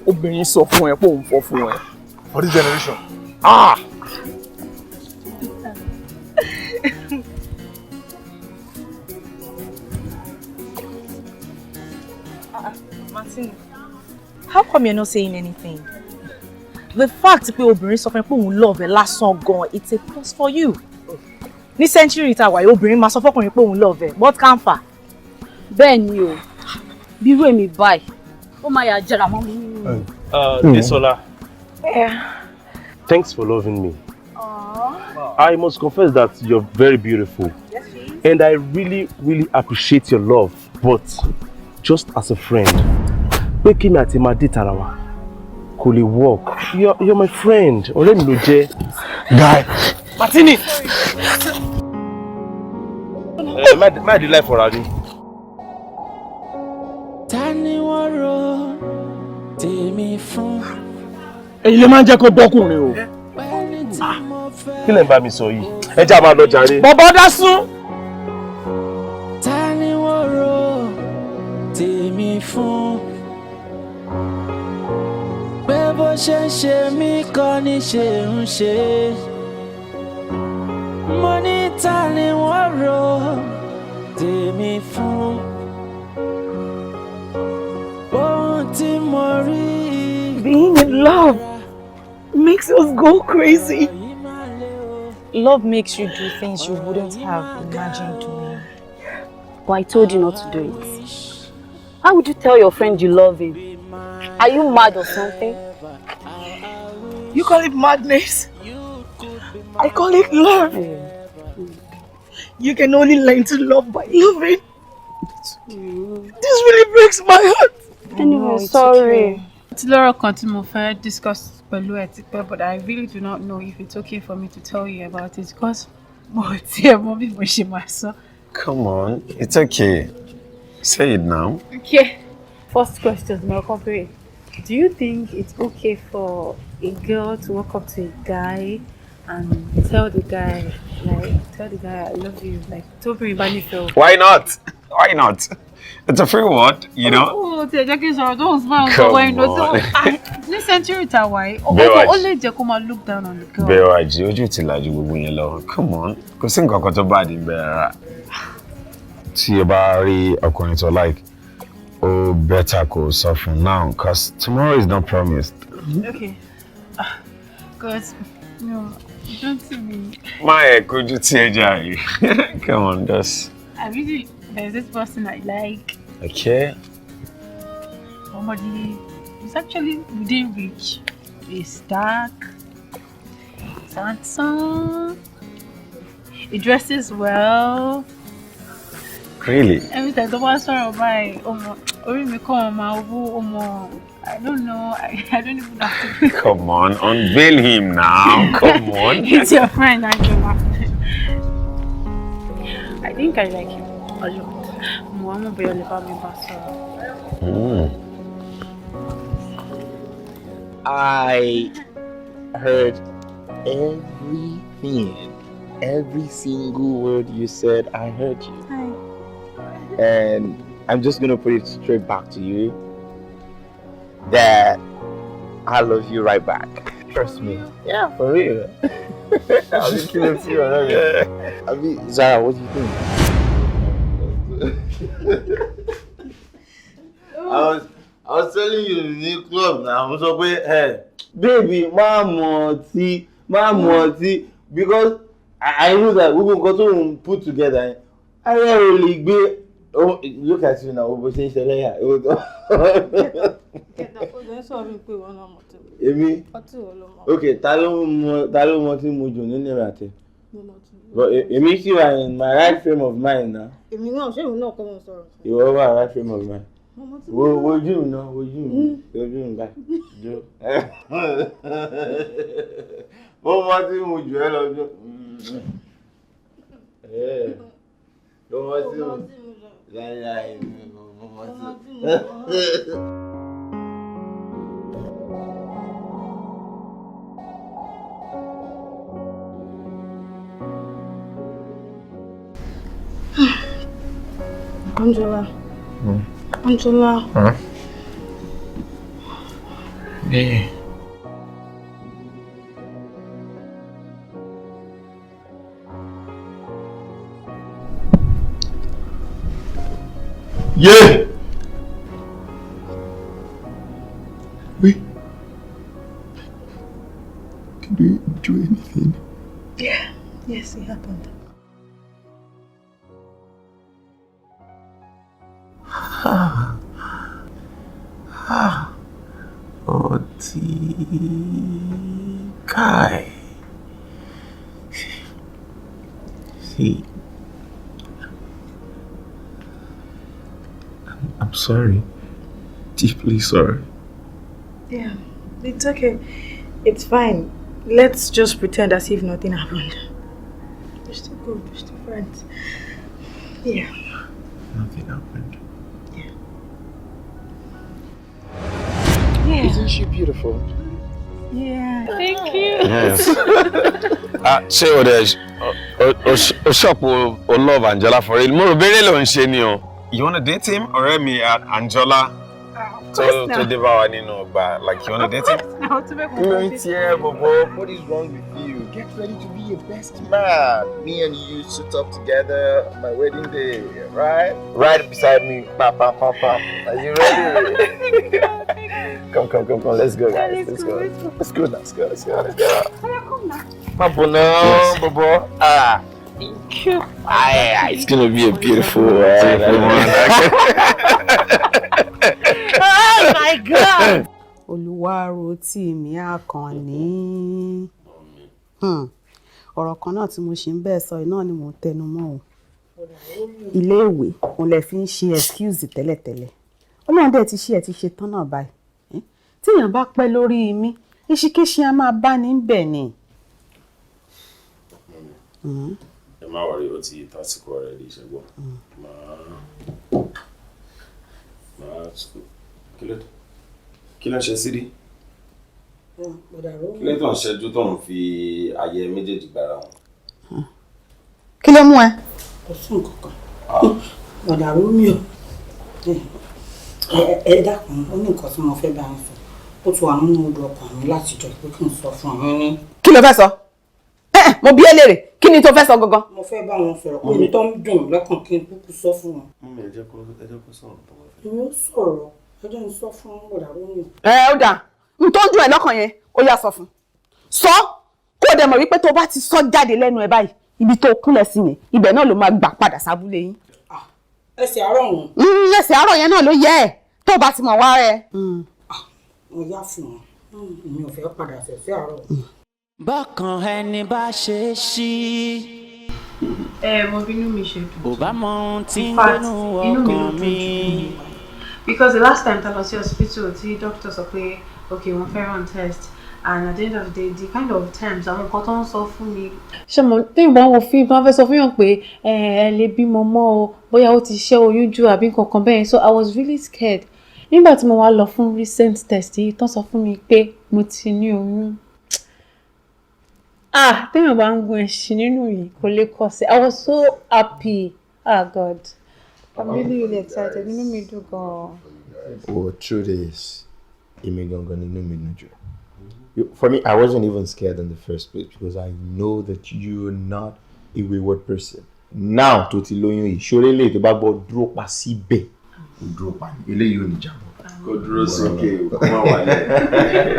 Obìnrin sọ fún ẹ pé òun fọ́ fún ẹ. For this generation. Ah! Martin, how come you're not saying anything? The fact pé obìnrin sọ fún ẹ pé òun love ẹ lásán gan, it's a plus for you. Ní century tá a wà yìí, obìnrin máa sọ fọ́kùnrin pé òun love ẹ, what can fa? Bẹ́ẹ̀ ni o, bí irú èmi báyìí, ó máa yà jẹrà mọ́ mi nínú. Desola, Yeah. thanks for loving me. I must confess that you're very beautiful. Yes, she is. And I really, really appreciate your love. But just as a friend, pé kí mi àti máa date ara wa kò lè work. You're my friend. Ọ̀rẹ́ mi ló jẹ́. Guy. Martini! Má di life ọ̀rá ni. Ta ni wọ́n rò tèmi fún? Èyí lè máa ń jẹ́ kó bọ́kùnrin o. Kí lẹ̀ ń bá mi sọ yìí? Ẹ jẹ́ á máa lọ jàre. Bọ̀bọ̀ dá sún. Ta ni wọ́n rò tèmi fún? Pé bó ṣe ń ṣe mí kọ́ ni ṣe ń ṣe. Mo ní ta ni wọ́n rò tèmi fún? Ohun tí mo rí. Being in love makes us go crazy. Love makes you do things you wouldn't have imagined doing. But I told you not to do it. How would you tell your friend you love him? Are you mad or something? You call it madness. I call it love. You can only learn to love by loving. This really breaks my heart. Anyway, sorry. Ti lọ́rọ̀ kan tí mo fẹ́ discuss pẹ̀lú ẹ tipẹ́, but I really do not know if it's okay for me to tell you about it because mo ò tiẹ̀ mọ bí mo ṣe máa sọ. Come on, it's okay. Say it now. Okay. First question, mo kọ́ béèrè. Do you think it's okay for a girl to walk up to a guy and tell the guy, like, tell the guy I love you, like, tóbìnrin bá nífẹ̀ẹ́ o? Why not? Why not? It's a free word, you know. Ó ti ẹ̀ jẹ́ kí n sọ̀rọ̀ tó ń smile Come sọ̀rọ̀ ẹ̀yìn lọ on. ní century tá a wà yìí, Bẹ́wàjì. ó lè jẹ́ kó máa look down on the girl. Bẹ́wàjì, ojú ti làjú gbogbo yẹn lọ. Come on, kò sí nǹkan kan tó bá di bẹ́ẹ̀ rárá. Tí o bá rí ọkùnrin tó like, ó better kó sọ fún now, cause tomorrow is not promised. Okay. Ah, cause, no, don't see me. Má ẹ̀ kojú tí ẹ jà yìí. Come on, just. I really, there's this person I like. Okay. Somebody is actually within reach. He's dark, he's handsome, he dresses well. Really? Every time the one sọ̀rọ̀ báyìí, ọmọ orí mi kàn máa wú ọmọ. I don't know. I don't even know how to. Come on, unveil him now. Come on. He's your friend, Angela. I think I like him a lot. Mo wá mọ̀ bóyá o lè bá mi bá sọ̀rọ̀. I heard everything. Every single word you said, I heard you. Hi. And I'm just gonna put it straight back to you that I love you right back. Trust me. Yeah, for real. I'll be killing you already. I mean, Zara, what do you think? I was telling you in the club now. Mo sọ pé, hey, baby, má mu ọtí, má mu ọtí, because I know that gbogbo nǹkan tó ń put together, ara ẹ̀ ò lè gbé. Oh, look at you now, bó ṣe ń ṣẹlẹ́yà. Èmi? Okay, ta ló mọ tí mo jù nínú ìrìn àtẹ? But èmi sì wà in my right frame of mind now. Èmi náà, ṣé èmi náà kọ́ mo sọ̀rọ̀? Ìwọ wà right frame of mind. Wo ojú mi náà, wojú mi, wojú mi báyìí. Mo mọ tí mo jù ẹ́ lọ́jọ́. Mo mọ tí mo. Láíláí mo ti. Angela. Angela. Huh? Yeah. Yeah. Wait. Did we do anything? Yeah. Yes, it happened. Ah. Ah. Oh, Kai. See, I'm sorry. Deeply sorry. Yeah, it's okay. It's fine. Let's just pretend as if nothing happened. We're still good. We're still friends. Yeah. Nothing happened. Yeah. Isn't she beautiful? Yeah. Thank you. Yes. Ṣé o dẹ̀ o ṣọ́ọ̀pù o love Angela for real? Mo rò béèrè ló ń ṣe ni o. You wanna date him? Ọ̀rẹ́ mi Angela tó dé bá wa nínú ọgbà. Like, you wanna date him? Kí ló ń tiẹ̀ bọ̀bọ̀? What is wrong with you? Get ready to be a best man. Me and you suit up together on my wedding day, right? Right beside me. Pa, pa, pa, pa. Are you ready? Come, come, come, come. Let's go, guys. Let's go. Let's go. Let's go. Let's go. Let's go. Papa, no, Bobo. Ah. Thank you. Ah, it's gonna be a beautiful one. Oh my God. Olúwarótìmí Àkànní. Ọ̀rọ̀ kan náà tí mo ṣe ń bẹ́ẹ̀ sọ iná ni mò ń tẹnu mọ́ o. Iléèwé òun lè fi ń ṣe excuse tẹ́lẹ̀tẹ́lẹ̀. Ọlọ́run dẹ̀ ti ṣe ẹ̀ ti ṣe tán náà báyìí. Tíyàn bá pẹ́ lórí mi, iṣikéṣi a máa bá ní bẹ̀ ni. Ẹ má wọrí, ó ti tásìkò rẹ̀ lè ṣẹ́gbọ́n. Màá kí ló ń ṣe sírí? Kí ló tó ń ṣẹ́jú tó ń fi ayẹ méjèèjì gbára wọn? Kí ló mú ẹ? Kò sí nǹkan kan. Bọ̀dà Romeo, ẹ dákun, ó ní nǹkan tí mo fẹ́ bá ń sọ. Ó ti wà nínú odò ọkàn mi láti jọ pé kí n sọ fún yín ní. Kí ló fẹ́ sọ? Mo bi ẹ́ léèrè, kí ni tó fẹ́ sọ gangan? Mo fẹ́ bá wọn sọ̀rọ̀ pé mi tó ń dùn lọ́kàn kí n kúkú sọ fún wọn. Mummy, ẹ jẹ́ kó sọ̀rọ̀ tó wọ́n fẹ́. Èmi ó sọ̀rọ̀, ẹ jẹ́ n sọ fún bọ̀dà Romeo. Ẹ ó dáa, n tó ń dùn ẹ́ lọ́kàn yẹn, ó yá sọ fún. Sọ kó o dẹ̀ mọ̀ wípé tó bá ti sọ jáde lẹ́nu ẹ báyìí, ibi tó kúnlẹ̀ sí yẹn, ibẹ̀ náà ló máa gbà padà sábúlé yín. Ẹsẹ̀ àárọ̀ ọ̀hún. Ẹsẹ̀ àárọ̀ yẹn náà ló yẹ ẹ̀ tó bá ti mọ̀ wá rẹ̀. Mo yá fún wọn, mi ò fẹ́ padà sẹ̀sẹ̀ àárọ̀. Bákan ẹni bá ṣe é ṣí. Ẹ mo bínú mi ṣe dùn. Ò bá mọ ohun tí ń In fact, gbénú inú mi ló ọkàn dùn mi. jù. Because the last time tá lọ sí hospital tí doctor sọ pé okay wọ́n fẹ́ run test and at the end of the day the kind of terms àwọn nǹkan tó ń sọ fún mi. Ṣé mo téèyàn bá ń wo fíìmù tó wọ́n fẹ́ sọ fún yàn pé ẹ lè bímọ mọ́ o bóyá ó ti ṣẹ́ oyún jù àbí nǹkan kan bẹ́ẹ̀, so I was really scared. Nígbà tí mo wá lọ fún recent test yìí tán sọ fún mi pé mo ti ní oyún. Ah, téèyàn bá ń gun ẹṣin nínú yìí kò lè kọsẹ̀. I was so happy. Ah God. I'm really really excited. Inú mi dùn gan-an. Well, truth is, èmi gangan nínú mi dùn jù. For me, I wasn't even scared in the first place because I know that you're not a wayward person. Now, tó ti lóyún yìí, ṣoré lè tó bá gbọ́ dúró pa síbẹ̀. Kò dúró pa ní, eléyìí ò ní jábọ̀. Kó dúró sókè, kó má wálẹ̀.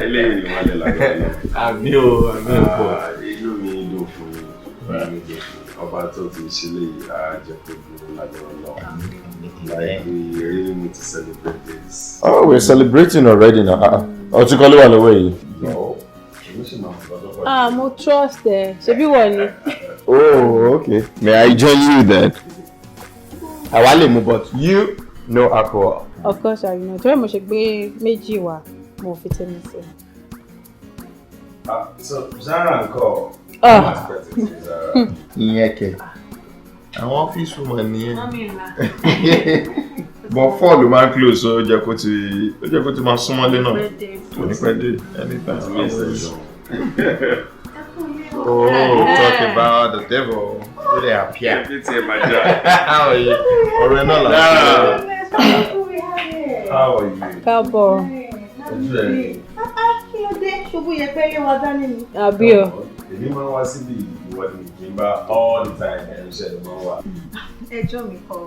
Eléyìí ò ní wálẹ̀ lágbára lọ. Àmì o, àmì ò pọ̀. Inú mi dùn fún yín. Inú mi dùn fún yín. Ọba tó ti ṣe léyìí, á jẹ́ kó dúró lágbára lọ. Like, we really need to celebrate this. Oh, we're celebrating already now. Ọtí kọ́ ló wà lọ́wọ́ yìí. Ah, mo trust ẹ. Ṣebí wọ̀ ni. Oh, okay. May I join you then? Àwa lè mu, but you no alcohol. Of course I know. Torí mo ṣe gbé méjì wá, mo fi tèmi sí. So Zara ńkọ́? Ah. Zara. Ìyẹn kẹ̀. Àwọn office woman nìyẹn. Mummy ńlá. But 4 ló máa ń close, so ó jẹ́ kó ti ó jẹ́ kó ti máa súnmọ́lé náà. Kò ní pẹ́ dé anytime. Oh, talk about the devil. Ó lè appear. How are you? Ọ̀rẹ́ náà là ń ṣe. How are you? Káàbọ̀. Ojú ẹ̀. Kí ló dé? Ṣubú yẹpẹ́rẹ́ wa dání ni. Àbí o. Èmi máa ń wá síbi ìwọ ni kì í bá all the time ẹ̀rù iṣẹ́ ló máa ń wà. Ẹjọ́ mi kọ́ o.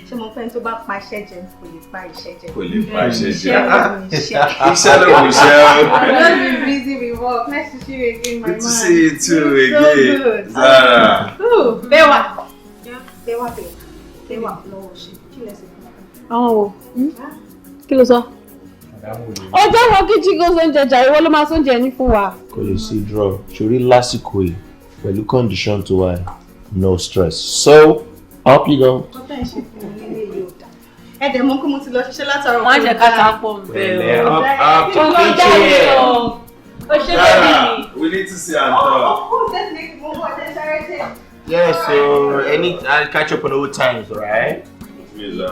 Ṣé mo fẹ́ tó bá pa iṣẹ́ jẹ kò lè pa iṣẹ́ jẹ? Kò lè pa iṣẹ́ jẹ. Iṣẹ́ Iṣẹ́ ló kù ṣẹ́ o. I'm not been busy with work. Nice to see you again, my Good man. to see you too You're again, so good. Zara. Ooh, Bẹ́wà. Bẹ́wà bẹ́wà. Bẹ́wà lọ́wọ́ ṣe. Kí lẹ ṣe fún mi? Àwọn wo? Kí ló sọ? Ọjọ́ wọn kí Chico sóúnjẹ jàre, wọ́n ló máa sóúnjẹ ní fún wa. Kò lè sí draw. Ṣorí lásìkò yìí pẹ̀lú condition tó wà yìí, no stress. So, up you go. Ọ̀tá ẹ̀ ṣe fún mi nílé yóò dá. Ẹ dẹ̀ mọ̀ pé mo ti lọ ṣiṣẹ́ látàárọ̀. Wọ́n á jẹ́ ká ta pọ̀ ń bẹ̀ Pẹ̀lẹ́, o. up, up to Ọlọ́jà kitchen. yìí o. O ṣe bẹ́ẹ̀ Zara, we need to see and talk. Oh, definitely. Mo bọ̀ jẹ́ sáré ṣe. Yeah, so any I'll catch up on old times, right? No.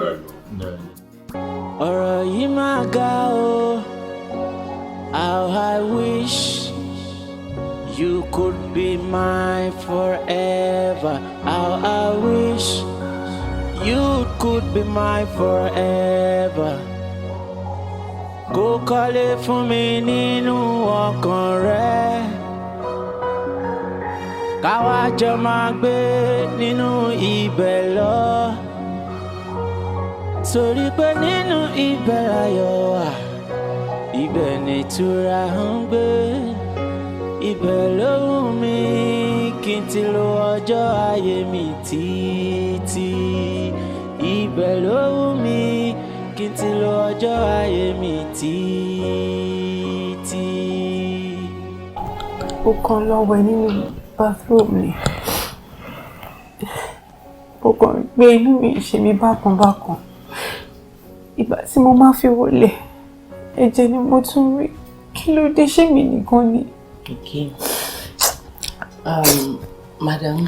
Ọ̀rọ̀ yìí máa ga o. How I wish you could be mine forever. How I wish you could be mine forever. Kó kọ́lé fún mi nínú ọkàn rẹ. Káwá jọ máa gbé nínú ibẹ̀ lọ. Torí pé nínú ibẹ̀ láyọ̀ wà, ibẹ̀ nìtura ń gbé. Ibẹ̀ ló wù mí kí n ti lo ọjọ́ ayé mi títí. Ibẹ̀ ló wù mí kí n ti lo ọjọ́ ayé mi títí. Ó kàn lọ wẹ̀ nínú bathroom ni. Mo kàn rí pé inú mi ń ṣe mí bákan bákan. Ìgbà tí mo máa fi wọlé, ẹ̀jẹ̀ ni mo tún rí. Kí ló dé, ṣé mi nìkan ni? Okay. Madam,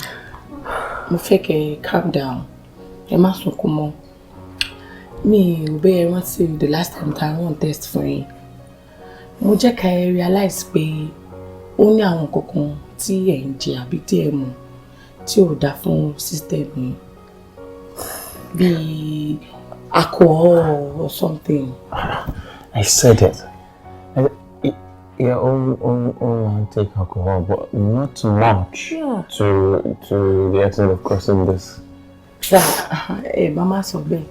mo fẹ́ kẹ́ ẹ calm down. Ẹ má sunkún mọ́. Mi ò bẹ́ẹ̀ rántí the last time tá a run test fún yín. Mo jẹ́ ká ẹ realize pé ó ní àwọn nǹkan kan tí ẹ̀ ń jẹ àbí tí ẹ mu tí ò dáa fún system yín. Bíi alcohol or something. I said it. Yeah, own take alcohol, but not too much to the extent of crossing this. Ẹ bá má sọ bẹ́ẹ̀.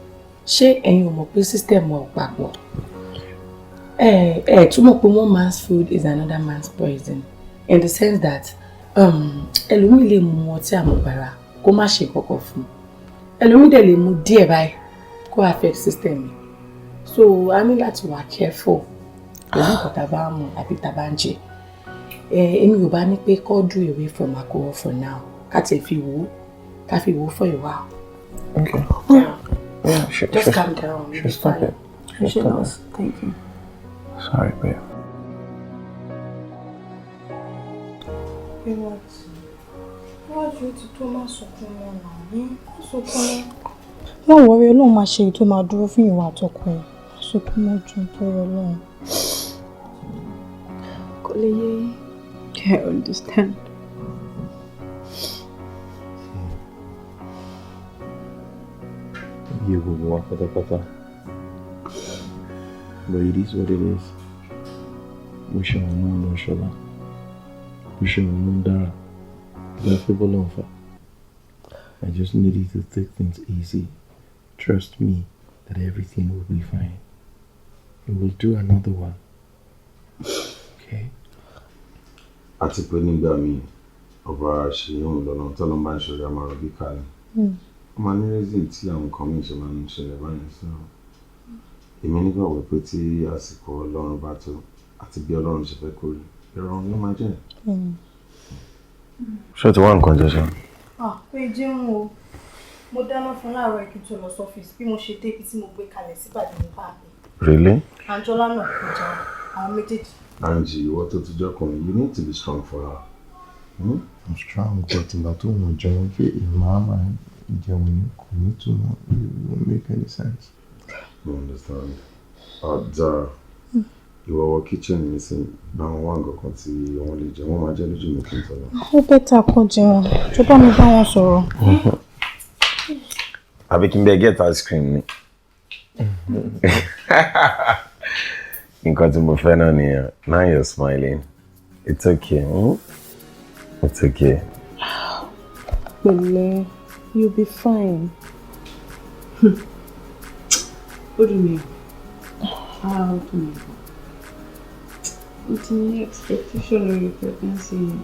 Ṣé ẹ̀yin ò mọ̀ pé system wa ò papọ̀? Ẹ túmọ̀ pé one man's food is another man's poison, in the sense that ẹlòmíì lè mu ọtí àmupara kó má ṣe kọ̀kọ̀ fún un, ẹlòmíì dẹ̀ lè mu díẹ̀ báyìí kó affect system mi. So a ní láti wà careful pẹ̀lú nǹkan tá a bá ń mu àbí tá a bá ń jẹ. Èmi ò bá ní pé kó do away from alcohol for now, ká tiẹ̀ fi wò ó, ká fi wò ó for a while. Okay. Yeah, sure. Just sure, calm down. You'll Sure, be stop fine. it. Sure, Ṣé stop nurse, it. thank you. Sorry, babe. Iwájú ti tó, má sunkún mọ́ náà ní má sunkún mọ́. Má worry, Ọlọ́run máa ṣe èyí tó máa dúró fún ìwà àtọkọ ẹ̀. Má sunkún mọ́ jù nítorí Ọlọ́run. Kò lè yé yín. I understand. Iye gbogbo wa pátápátá. But it is what it is. Bó ṣe wọn náà lọ ṣọlá. Bó ṣe wọn ló ń dára. Ìgbà fẹ́ bọ́lá ń fà. I just need you to take things easy. Trust me that everything will be fine. We will do another one. Okay? Àti pé nígbà míì, ọba ṣe òun lọ́nà tọ́lọ́ bá ń ṣọ̀rẹ́ àmàrà bí kalẹ̀. Ó máa ní reason tí àwọn nǹkan míì ṣe máa ń ṣẹlẹ̀ báyìí, so èmi nígbàgbọ́ pé tí àsìkò Ọlọ́run bá tó àti bí Ọlọ́run ṣe fẹ́ kó rí, ìrọ̀rùn ló máa jẹ́. Ṣé o ti wá nǹkan jẹ ṣá? Ah, pé jẹun o. Mo dáná fún láàárọ̀ kí n tó lọ sọ́fíìsì. Bí mo ṣe dé ibi tí mo gbé kalẹ̀ síbàdí mo bá a bẹ̀. Really? Àǹjọ́lá náà kò jẹun, àwọn méjèèjì. Angie, ìwọ tó ti jọkùnrin, you need to be strong for her. I'm strong, but ìgbà tó wọ́n jẹun pé ìmọ̀ á máa fi jẹun yẹn kò ní túmọ̀. It won't make any sense. I understand. Zara, ìwọ wọ kitchen nísìn, báwọn wá nǹkan kan tí wọ́n lè jẹ, wọ́n máa jẹ́ lójú mi kí n tó lọ. Ó better kó jẹun. Tó bá mi bá wọn sọ̀rọ̀. Àbí kí n bẹ get ice cream ni? Nǹkan tí mo fẹ́ náà nìyẹn. Now you're smiling. It's okay. Hmm? It's okay. Pẹ̀lẹ́, you'll be fine. Ó dùn mí o. Ah, ó dùn mí o. Mo ti ní expectation lórí pregnancy yẹn.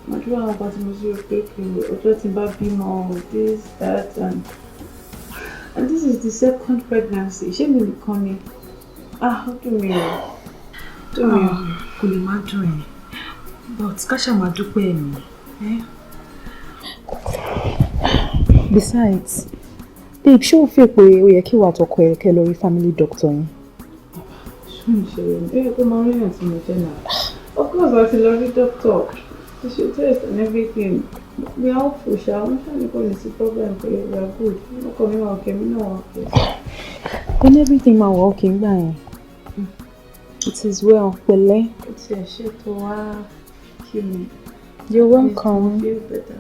Mo dúró àwọn kan tí mo sì rò pé kí ọjọ́ tí n bá bímọ, this, that, and this is the second pregnancy. Ṣé mi nìkan ni? Ah, ó dùn mí o. Dùn mí o. Kò lè má dùn ẹ́, but ká ṣáà máa dúpẹ́ ẹ̀mí. Besides, babe, ṣé o feel pé ó yẹ kí wàá tọkọ ẹ kẹ́ lọ rí family doctor yín? Ṣé ń ṣe rẹ̀? Ó yẹ kó máa rí àǹtí mi jẹ́ náà. Of course, a ti lọ rí doctor. To ṣe test and everything. We are hopeful ṣá, wọ́n ṣáà ní kò ní sí problem, pé we are good. Ọkọ mi wà okay, mi náà wà okay. Then everything máa wà okay ńgbà yẹn. It is well, pẹ̀lẹ́. Ó tiẹ̀ ṣètò wá kí mi. You're welcome. Feel better.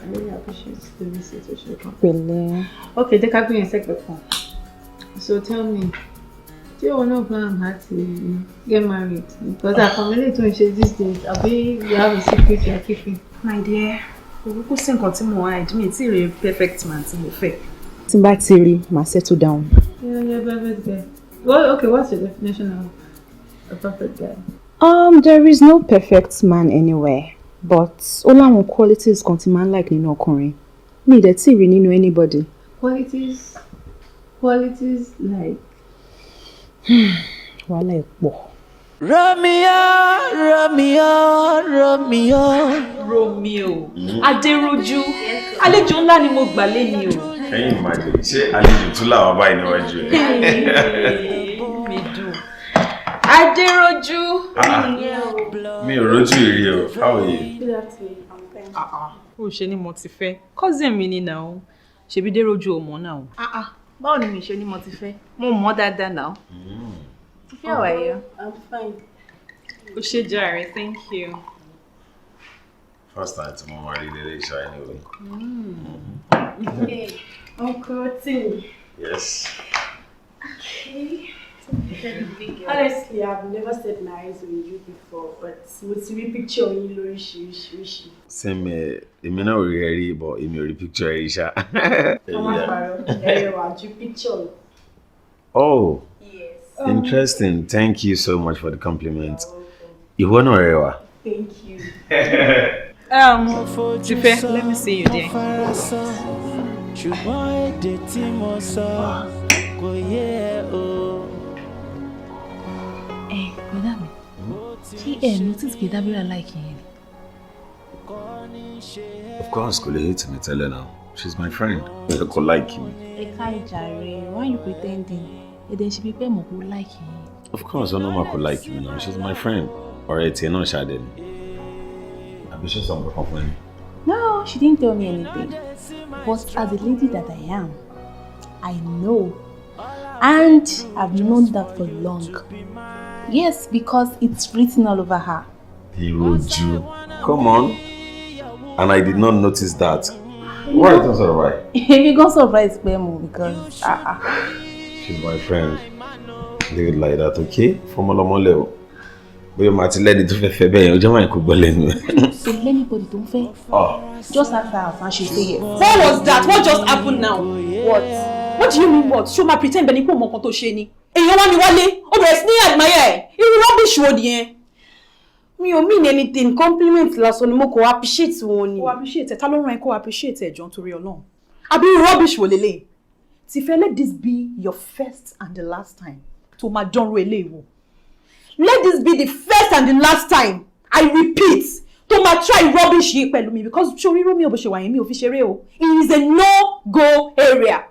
I really appreciate the visit, o ṣe gan. Pẹ̀lẹ́. Okay, jẹ́ ká gbé yẹn sẹ́gbẹ̀ẹ́ kan. So tell me, ṣé ìwọ náà plan láti get married? Because àkànmílẹ̀ tó ń ṣe these days, àbí you have a secret you are keeping? My dear, kò sí nǹkan tí mo hide, mi tí ì rí perfect man tí mo fẹ́. Tí n bá ti rí, màá settle down. Yeah, perfect guy. Well, okay, what's your definition of a perfect guy? There is no perfect man anywhere, but ó láwọn qualities kan tí máa ń like nínú ọkùnrin. Mi ì dẹ̀ tí ì rí nínú anybody. Qualities like? Wàhálà ẹ̀ pọ̀. Romeo, Romeo, Romeo. Romeo, Adéròjú, àlejò ńlá ni mo gbà léni o. Can you imagine? Ṣé àlejò tún làwọn báyìí níwájú ẹ̀? Mi dùn. Adéròjú. Ah, mi ò rójú ìrí o. How are you? Good afternoon, I'm fine. Ó ṣe ni mo ti fẹ́. Cousin mi ni náà. Ṣebí Déròjú ò mọ̀ náà. Báwo ni mi ṣe ni mo ti fẹ́? Mo mọ̀ dáadáa náà. How are you? I'm fine. Ó ṣe jàre, thank you. First time tí mo máa rí lélẹ̀ ṣá anyway. Okay, Uncle Tim. Yes. Okay. Honestly, I've never set my eyes on you before, but mo ti rí picture yín lóríṣiríṣiríṣi. Same here. Èmi náà ò rí ẹ rí, but èmi ò rí picture ẹ rí ṣá. Wọ́n máa parọ́, ẹ rẹwà ju picture lọ. Oh, Yes. interesting. Thank you so much for the compliment. Ìwọ náà rẹwà. Thank you. Tife, let me see you there. Ṣùgbọ́n èdè tí mo sọ kò yé ẹ o. Ẹ bọ́dà mi, ṣé ẹ notice pé Dábírà like yẹn ni? Of course, kò lè hate mi tẹ́lẹ̀ náà. She's my friend. Kò like me. Ẹ ká ìjà rẹ̀, why you pretending? Èdè ṣe bí pé mọ̀ kó like yẹn. Of course, ọ̀nà máa kò like me now. She's my friend. Ọ̀rẹ́ tiẹ̀ náà ṣáde ni. Àbí ṣe sọ nǹkan kan fún ẹ ni? No, she didn't tell me anything. But as the lady that I am, I know. And I've known that for long. Yes, because it's written all over her. Ìròjú. Come on. And I did not notice that. Why are you sort of right? You got surprised pé mo because ah ah. She's my friend. Leave it like that, okay? Fọmọlọmọlẹ o. Bóyá màá ti lẹ́ni tó fẹ́ fẹ́ bẹ́ẹ̀ yẹn, ọjọ́ máa kó gbọ́ lẹ́nu ẹ̀. So anybody tó ń fẹ́. Oh. Just ask her out and she'll say yes. What was that? What just happened now? What? What do you mean what? Ṣé o máa pretend bẹ́ẹ̀ ni pé o mọ nǹkan tó ṣe ni? Èèyàn wá mi wálé, ó bẹ̀rẹ̀ sí ní admire ẹ̀. Irú rubbish wo nìyẹn? Mi ò mean anything, compliment lásán ni, mo kò appreciate wọn ni. Kò appreciate ẹ̀, ta ló rán ẹ kó appreciate ẹ̀ jọ nítorí Ọlọ́run? Àbí irú rubbish wo lélẹ̀? Tìfẹ́, let this be your first and the last time tó máa dánrú eléyìí wò. Let this be the first and the last time, I repeat, tó máa try rubbish yìí pẹ̀lú mi, because sórí Romeo bó ṣe wà yẹn, mi ò fi ṣeré o. It is a no-go area.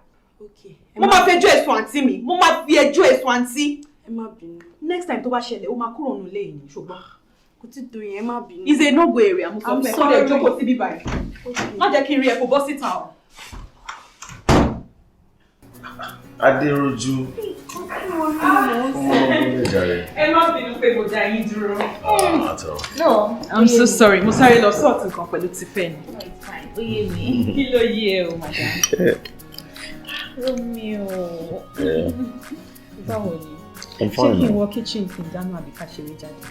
Mo máa fi ẹjọ́ ẹ̀sùn àǹtí mi, mo máa fi ẹjọ́ ẹ̀sùn àǹtí. Ẹ má bínú. Next time tó bá ṣẹlẹ̀, ó máa kúrò nílé yìí, ṣùgbọ́n. Kò tí tó yẹn, ẹ má bínú. It's a no-go area, mo sọ I'm fún ẹ, kó dẹ̀ sorry. jókòó síbí báyìí. Má jẹ́ kí n rí ẹ kó bọ́ síta o. Adéròjú. Ẹ má bínú pé mo dá yín dúró. Àtọ̀. No, I'm so sorry. Mo sáré lọ sọ́ọ̀tì kan pẹ̀lú Tífẹ́ ni. Ó yé mi. Kí ló yé ẹ o, madam? Romeo. Yeah. Báwo ni? I'm Ṣé fine kí n now. wọ kitchen kí n dáná àbí ká ṣeré jáde?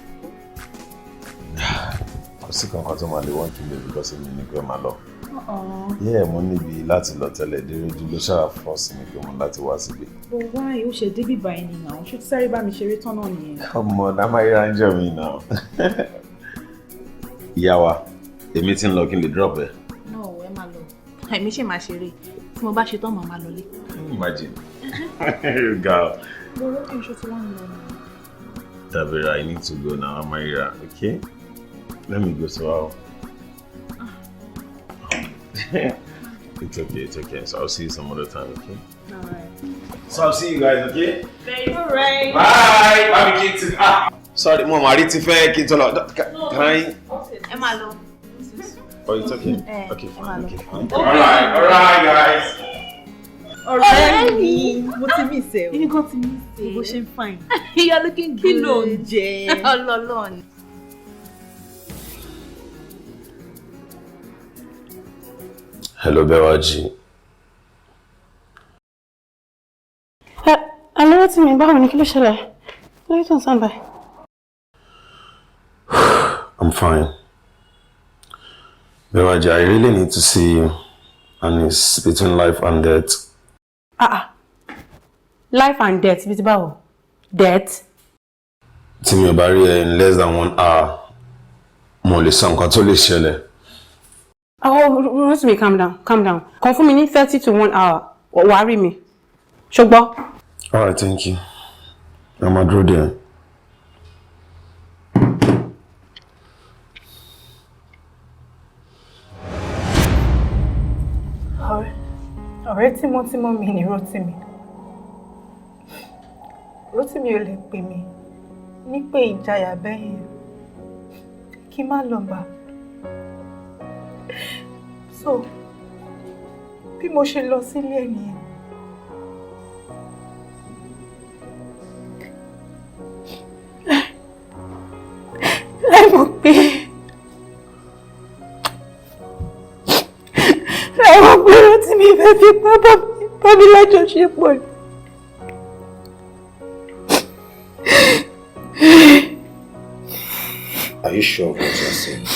Kò sí kankan tó máa lè wọ́n kí n lè because èmi ní pé máa lọ. Yeah, mo níbi láti lọ tẹ́lẹ̀. Déròjú ló ṣáà force mi pé mo láti wá síbi. But why? Ó ṣe débí báyìí ni náà. Ṣé o ti sáré bá mi ṣeré tán náà nìyẹn? Come on, I'm a ranger mi now. Ìyá wa, èmi ti ń lọ kí n lè drop ẹ. No, ẹ máa lọ. Èmi ṣì máa ṣeré. Tí mo bá ṣe tán, màá máa lọlé. Imagine. Girl. Mo rò pé iṣu tí wọ́n ń lọ ni. Dabira, I need to go now. I'm a okay? Let me go so I'll... It's okay, it's okay. So I'll see you some other time, okay? Alright. So I'll see you guys, okay? Alright. Bye! Bye, kids. Ah! Sorry, Mom, I need to kí n tó lọ. Can I? Ẹ máa lọ. Oh, it's okay. Eh, Okay, ẹ fine. máa lọ. Okay, fine. Alright, guys. Ọ̀rẹ́ mi, mo ti miss ẹ o. Èmi gan ti miss ẹ. Bó ṣe ń fine. You are looking good. Kí ló ń jẹ? Ọlọ́lọ́ ni. Hello, Bewaji. Alẹ́ Rótìmí, báwo ni? Kí ló ṣẹlẹ̀? Kí ló tó ń sàn báyìí? I'm fine. Bewaji, I really need to see you. And it's between life and death. Ah ah. Life and death bí ti báwo? Death? Tí mi ò bá rí ẹ in less than 1 hour, mo lè sọ nǹkan tó lè ṣẹlẹ̀. Oh, Rótìmí, calm down, calm down. Kàn fún mi ní 30 to 1 hour. Wàá rí mi. Ṣùgbọ́n. All right, thank you. I'm a dúró there. Ọ̀rẹ́ tímọ́tímọ́ mi ni Rótìmí. Rótìmí ò lè pè mí ní pé ìjayà bẹ́yẹn kí n má lọ bá. So bí mo ṣe lọ sílé ẹ̀ nìyẹn. Láì mọ̀ pé Rótìmí fẹ́ fipá bá mi lájọṣepọ̀ ni. Are you sure of what you're saying?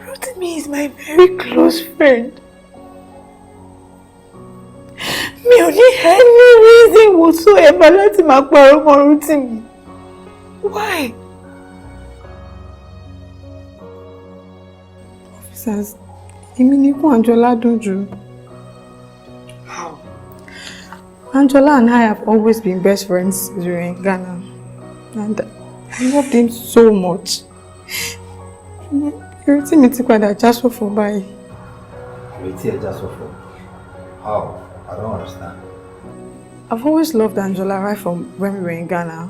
Rotimi is my very close friend. Mi ò ní any reason whatsoever láti máa parọ́ mọ́ Rotimi. Why? Officers, èmi ni ikú Anjola dùn jù. How? Anjola and I have always been best friends since we were in Ghana. And I loved him so much. Ìrètí mi ti padà já sófo báyìí. Ìrètí ẹ já sófo. How? I don't understand. I've always loved Anjola right from when we were in Ghana.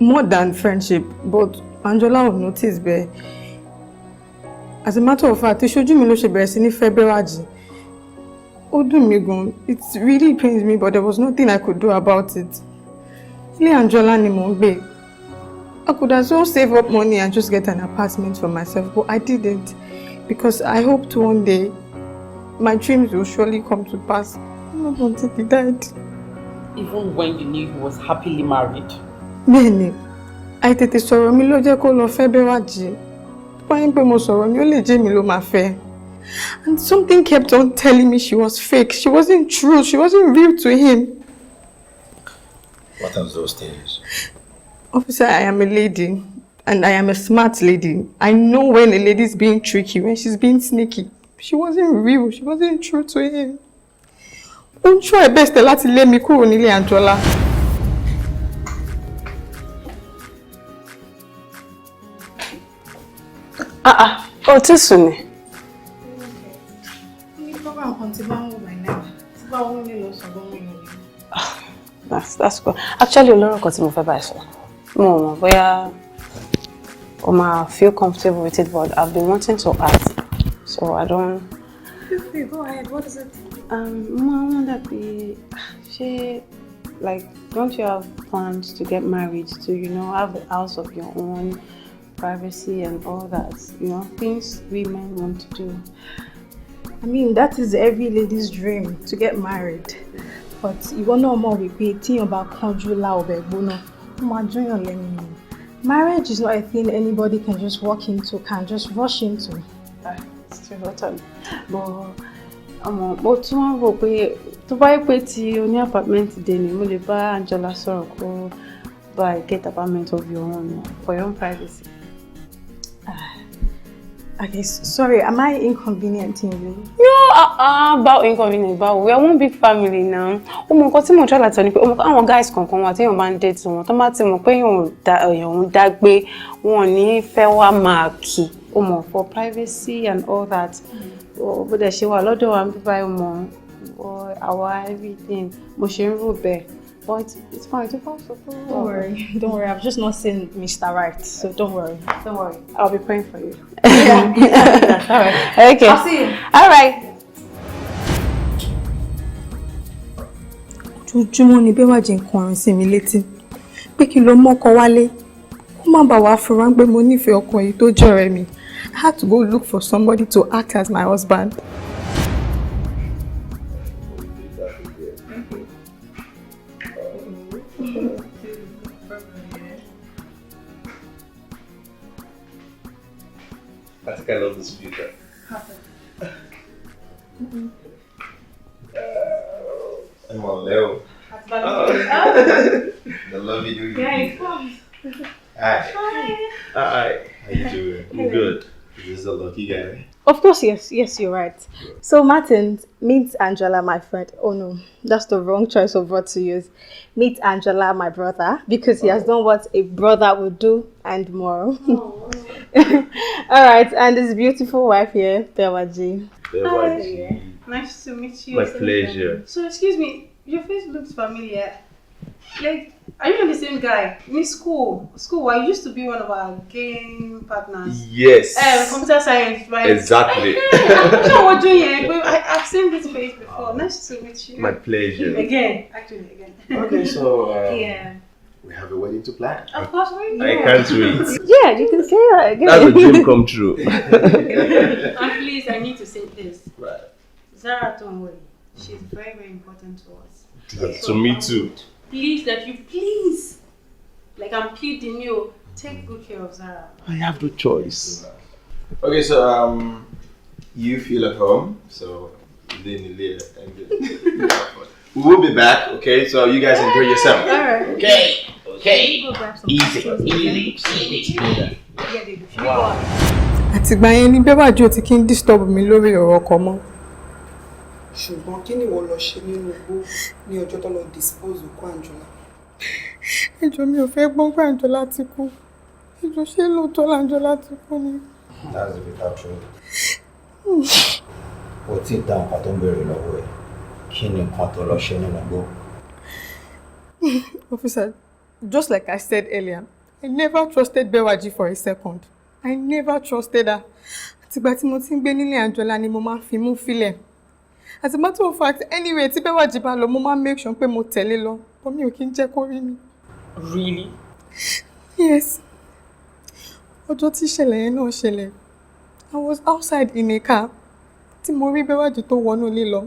More than friendship, but Anjola ò notice bẹ́ẹ̀. As a matter of fact, ìṣojú mi ló ṣe bẹ̀rẹ̀ sí ní fẹ́ Bẹ́wàjì. Ó dùn mí gan. It really pains me, but there was nothing I could do about it. Ilé Anjola ni mò ń gbé. I could as well save up money and just get an apartment for myself, but I didn't because I hoped one day my dreams will surely come to pass. Not until he died. Even when you knew he was happily married. Bẹ́ẹ̀ni, àìtètè sọ̀rọ̀ mi ló jẹ́ kó lọ fẹ́ Bẹ́wàjì. Tó bá yín pé mo sọ̀rọ̀ ni ó lè jẹ́ mi ló máa fẹ́. And something kept on telling me she was fake. She wasn't true. She wasn't real to him. What are those things? Officer, I am a lady and I am a smart lady. I know when a lady's being tricky, when she's being sneaky. She wasn't real. She wasn't true to him. Ó ń try best ẹ̀ láti lé mi kúrò nílé Anjola. Ah ah, o ti sùn ni. Ní program kan tí bá ń wò by now, tí bá wọ́n lè lọ sọ̀gbọ́n mi ò ní. That's good. Actually, olóró kan tí mo fẹ́ bá ẹ sọ. Mo ò mọ̀ bóyá o máa feel comfortable with it, but I've been wanting to ask. So I don't Feel free, go ahead. What is it? Mo máa ń wonder pé ṣé, like, don't you have plans to get married, to have a house of your own, privacy and all that, things women want to do? I mean, that is every lady's dream, to get married. But ìwọ náà mọ̀ wípé tíyàn bá kánjú lá ọbẹ̀ gbóná, ó máa jóyàn lẹ́nu ni. Marriage is not a thing anybody can just walk into, can just rush into. Ah, it's true, but ọmọ, mo tún wá rò pé tó bá yẹ pé tí o ní apartment dé ni, mo lè bá Angela sọ̀rọ̀ kó bá get apartment of your own for your own privacy. Okay, sorry, am I inconveniencing you? No, about inconvenient báwo? We are one big family now. Ó mọ nǹkan tí mo try láti sọ ni pé ó mọ àwọn guys kankan wà téèyàn bá ń date wọn, tó bá ti mọ̀ pé èèyàn ń dá gbé, wọn ò ní fẹ́ wá máa kì. Ó mọ̀, for privacy and all that. Bó dẹ̀ ṣe wà lọ́dọ̀ wa bíbá, ó mọ̀ àwa everything mo ṣe ń rò bẹ́ẹ̀. But it's fine. Tó bá sọ pé Don't worry, don't worry. I've just not seen Mr. Right, so don't worry. Don't worry. I'll be praying for you. Yeah. All right. Okay. I'll see you. All right. Ojoojúmọ́ ni Bẹ́wàjì ń kọrin sí mi létí pé kí n lọ mọ́kọ wálé, kó má bàa wá fura pé mo nífẹ̀ẹ́ ọkọ yìí tó jẹ́ ọ̀rẹ́ mi. I had to go look for somebody to act as my husband. I think I love this future. I'm on Leo. The love you do. Yeah, it comes. Hi. Hi. Hi. How you doing? I'm good. Is this a lucky guy? Of course, yes, you're right. So Martin, meet Angela, my friend. Oh no, that's the wrong choice of word to use. Meet Angela, my brother, because he has done what a brother would do and more. Oh. All right, and his beautiful wife here, Bewaji. Hi. Nice to meet you. My pleasure. So excuse me, your face looks familiar. Like, are you not the same guy? In school, I used to be one of our game partners. Yes. Computer science, right? Exactly. I'm sure what doing here, but I've seen this face before. Nice to meet you. My pleasure. Again, actually, again. Okay, so yeah, we have a wedding to plan. Of course we do. I can't wait. Yeah, you can say that again. That's a dream come true. And please, I need to say this. Right. Zara, don't worry. She's very, very important to us. Yeah. To me too. Please, that you please, like I'm pleading you, take good care of Zara. I have no choice. Okay, so you feel at home, so we will be back. Okay, so you guys enjoy yourself. All right. Okay. Okay. Easy. Easy. Easy. Wow. Àtìgbà yẹn ni Bẹ́wàjì ò ti kí ń disturb mi lórí ọ̀rọ̀ ọkọ mọ́. Ṣùgbọ́n kí ni ìwọ lọ ṣe nínú igbó ní ọjọ́ tó lọ dispose òkú Àǹjọ́lá? Ẹjọ́, mi ò fẹ́ gbọ́n pé Àǹjọ́lá ti kú. Ẹjọ́, ṣé lóòótọ́ l'Àǹjọ́lá ti kú ni? That's the bitter truth. O tí ì dá nǹkan tó ń béèrè lọ́wọ́ ẹ̀. Kí ni nǹkan tó lọ ṣe nínú igbó? Officer, just like I said earlier, I never trusted Bewaji for a second. I never trusted her. Àtìgbà tí mo ti ń gbé nílé Àǹjọ́lá ni mo máa ń fi mú fílẹ̀. As a matter of fact, anyway, tí Bẹ́wàjì bá lọ, mo máa ń make sure pé mo tẹ̀lé lọ, but mi ò kí ń jẹ́ kó rí mi. Really? Yes. Ọjọ́ tí ìṣẹ̀lẹ̀ yẹn náà ṣẹlẹ̀, I was outside in a car tí mo rí Bẹ́wàjì tó wọnú ilé lọ.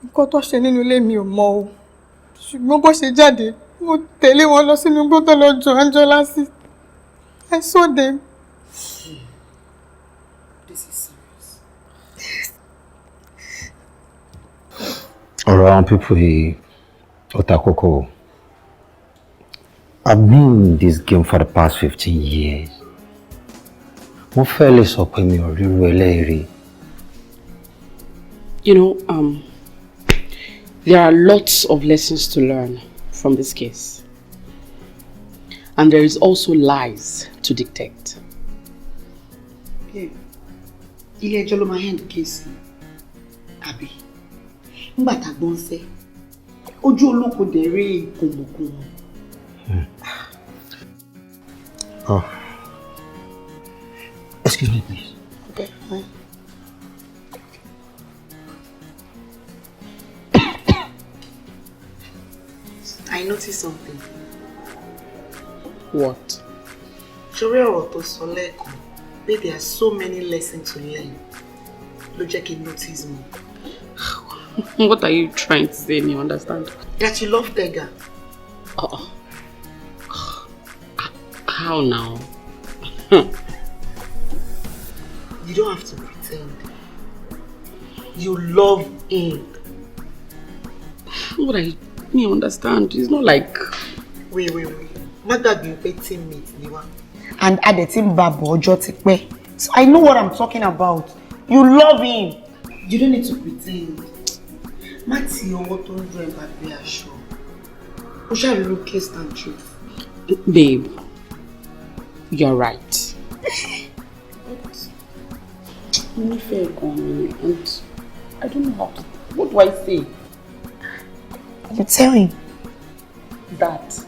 Nǹkan tó ṣe nínú ilé mi ò mọ̀ o. Ṣùgbọ́n bó ṣe jáde, mo tẹ̀lé wọn lọ sínú igbó tó lọ jọ Àǹjọ́lá sí. I saw them. This is serious. Ọ̀rọ̀ àwọn people yìí, ó ta kókó. I've been in this game for the past 15 years. Mo fẹ́ lè sọ pé mi ò ríru eléyìí. There are lots of lessons to learn from this case. And there is also lies to detect. Yeah. Ilé ẹjọ́ ló máa hand case, àbí? Nígbà tá a gbọ́n sẹ́, ojú olóko dẹ̀ rí kòmọ̀kòmọ̀. Oh. Excuse me, please. Okay, fine. noticed something. What? Ṣorí ọ̀rọ̀ tó sọ lẹ́ẹ̀kan pé there are so many lessons to learn ló jẹ́ kí n notice more. What are you trying to say? Me understand? That you love Tega. Oh. How now? You don't have to pretend. You love him. What I me understand? It's not like. Wait, wait, wait. Má gbàgbé pé teammate ni wá. And a dẹ̀ ti ń bá bọ̀ ọjọ́ ti pẹ́. So I know what I'm talking about. You love him. You don't need to pretend. Má ti ọwọ́ tó ń dùn ẹ̀ bá gbé aṣọ. Ó ṣàríró case and truth. Babe, you're right. But mo nífẹ̀ẹ́ gan-an and I don't know how to. What do I say? You tell him. That.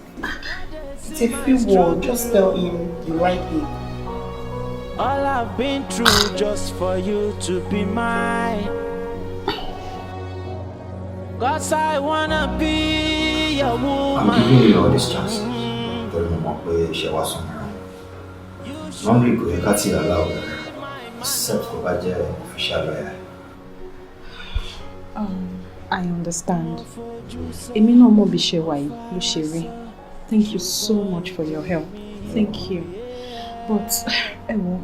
It's a few words. Just tell him you like him. All I've been through just for you to be mine. 'Cause I wanna be your I'm woman. giving you all these chances torí mo mọ̀ pé iṣẹ́ wa sùn mìíràn. Normally kò yẹ ká tí allow rẹ̀ except kó bá jẹ́ official lawyer. I understand. Èmi náà mọ̀ bí ṣe wà yìí ló ṣe rí. Thank you so much for your help. Thank you. But ẹ wo,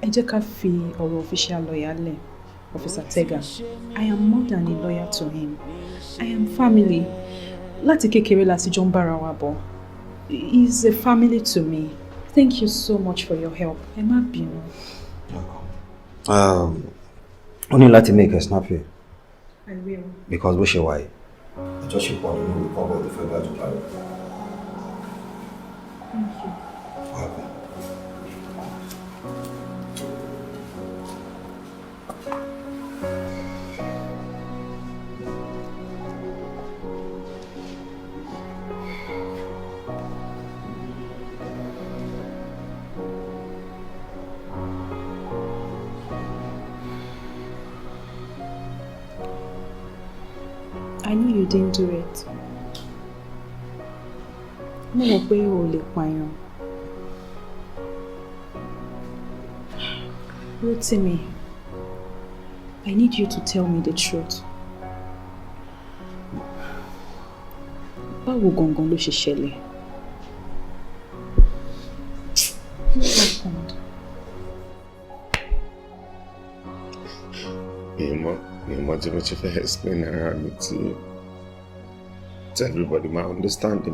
ẹ jẹ́ ká fi ọ̀rọ̀ official lawyer lẹ̀, Officer Tega. I am more than a lawyer to him. I am family. Láti kékeré la ti jọ ń bára wa bọ̀. He is a family to me. Thank you so much for your help. Ẹ má bínú. Ó ní láti make a snappy I will. Because bó ṣe wà yìí, ẹjọ́ ṣe pọ̀ nínú kọ́bọ̀ tó fẹ́ gbájú parí. Thank you. Welcome. I know you didn't do it. Mo mọ̀ pé o ò lè pààyàn. Rotimi, I need you to tell me the truth. Báwo gangan ló ṣe ṣẹlẹ̀? What happened? Mi ò mọ̀ tí mo ṣe fẹ́ explain ara mi tí everybody máa understand mi.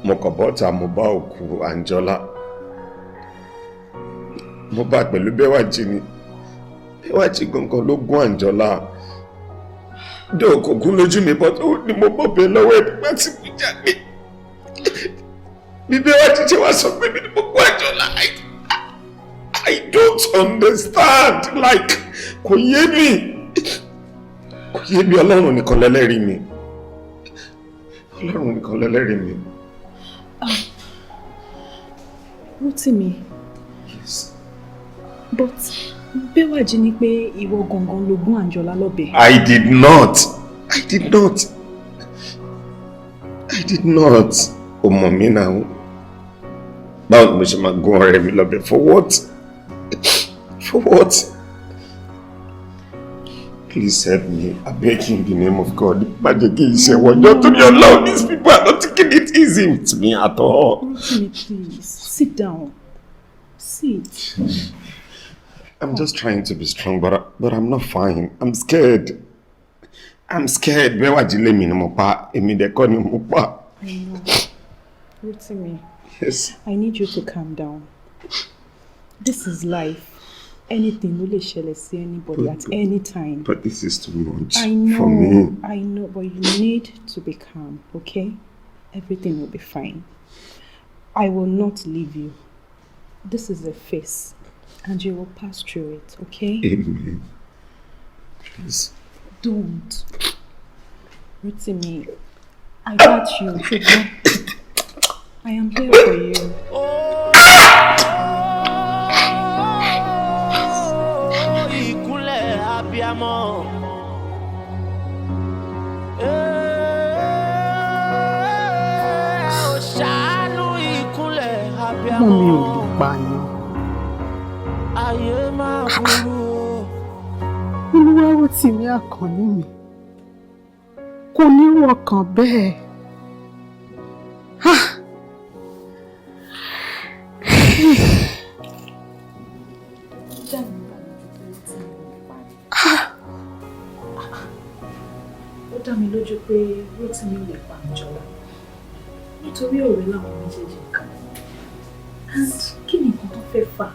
Mo kàn bọ́ta, mo bá òkú Anjola. Mo bá pẹ̀lú Bẹ́wàjì ni. Bẹ́wàjì gangan ló gún Anjola. Dé kò gún lójú mi, but ó ní mo bọ̀ bẹ́ẹ̀ lọ́wọ́ ẹ̀ nígbà tí mo jáde. Bí Bẹ́wàjì ṣe wá sọ pé mi ni mo gún Anjola, I don't understand, like, kò yé mi, kò yé mi. Ọlọ́run nìkan lẹ́lẹ́rìí mi, Ọlọ́run nìkan lẹ́lẹ́rìí mi. Rotimi. Yes. But Bẹ́wàjì ní pé ìwọ gangan ló gún Anjola lọ́bẹ. I did not. I did not. I did not. O mọ̀ mí náà. Báwo ni mo ṣe máa gún ọ̀rẹ́ mi lọ́bẹ? For what? For what? Please help me. I beg you in the name of God. Má jẹ́ kí n ṣe wọ́jọ́ torí Ọlọ́run. These people are not taking it easy with me at all. Rotimi, please, sit down. Sit. I'm just trying to be strong, but I'm not fine. I'm scared. I'm scared. Bẹ́wàjí lémi ni mo pa, èmi dẹ̀ kọ́ ni mo pa. I know. Rotimi. Yes. I need you to calm down. This is life. Anything ló lè ṣẹlẹ̀ sí anybody at any time. But this is too much I know, for me. I know, but you need to be calm, okay? Everything will be fine. I will not leave you. This is a phase, and you will pass through it, okay? Amen. Please. Don't. Rotimi, I got you. Ṣùgbọ́n I am here for you. Ìkúnlẹ̀ abiyamọ. Ọmọ mi ò lè pààyàn. Ayé máa burú o. Olúwarótìmí Àkànní mi kò nírú ọkàn bẹ́ẹ̀. Ah! Ó dá mi lójú pé Rótìmí ò lè pa Àǹjọ́lá nítorí ọ̀rẹ́ làwọn méjèèjì kan. And kí ni nǹkan tó fẹ́ fà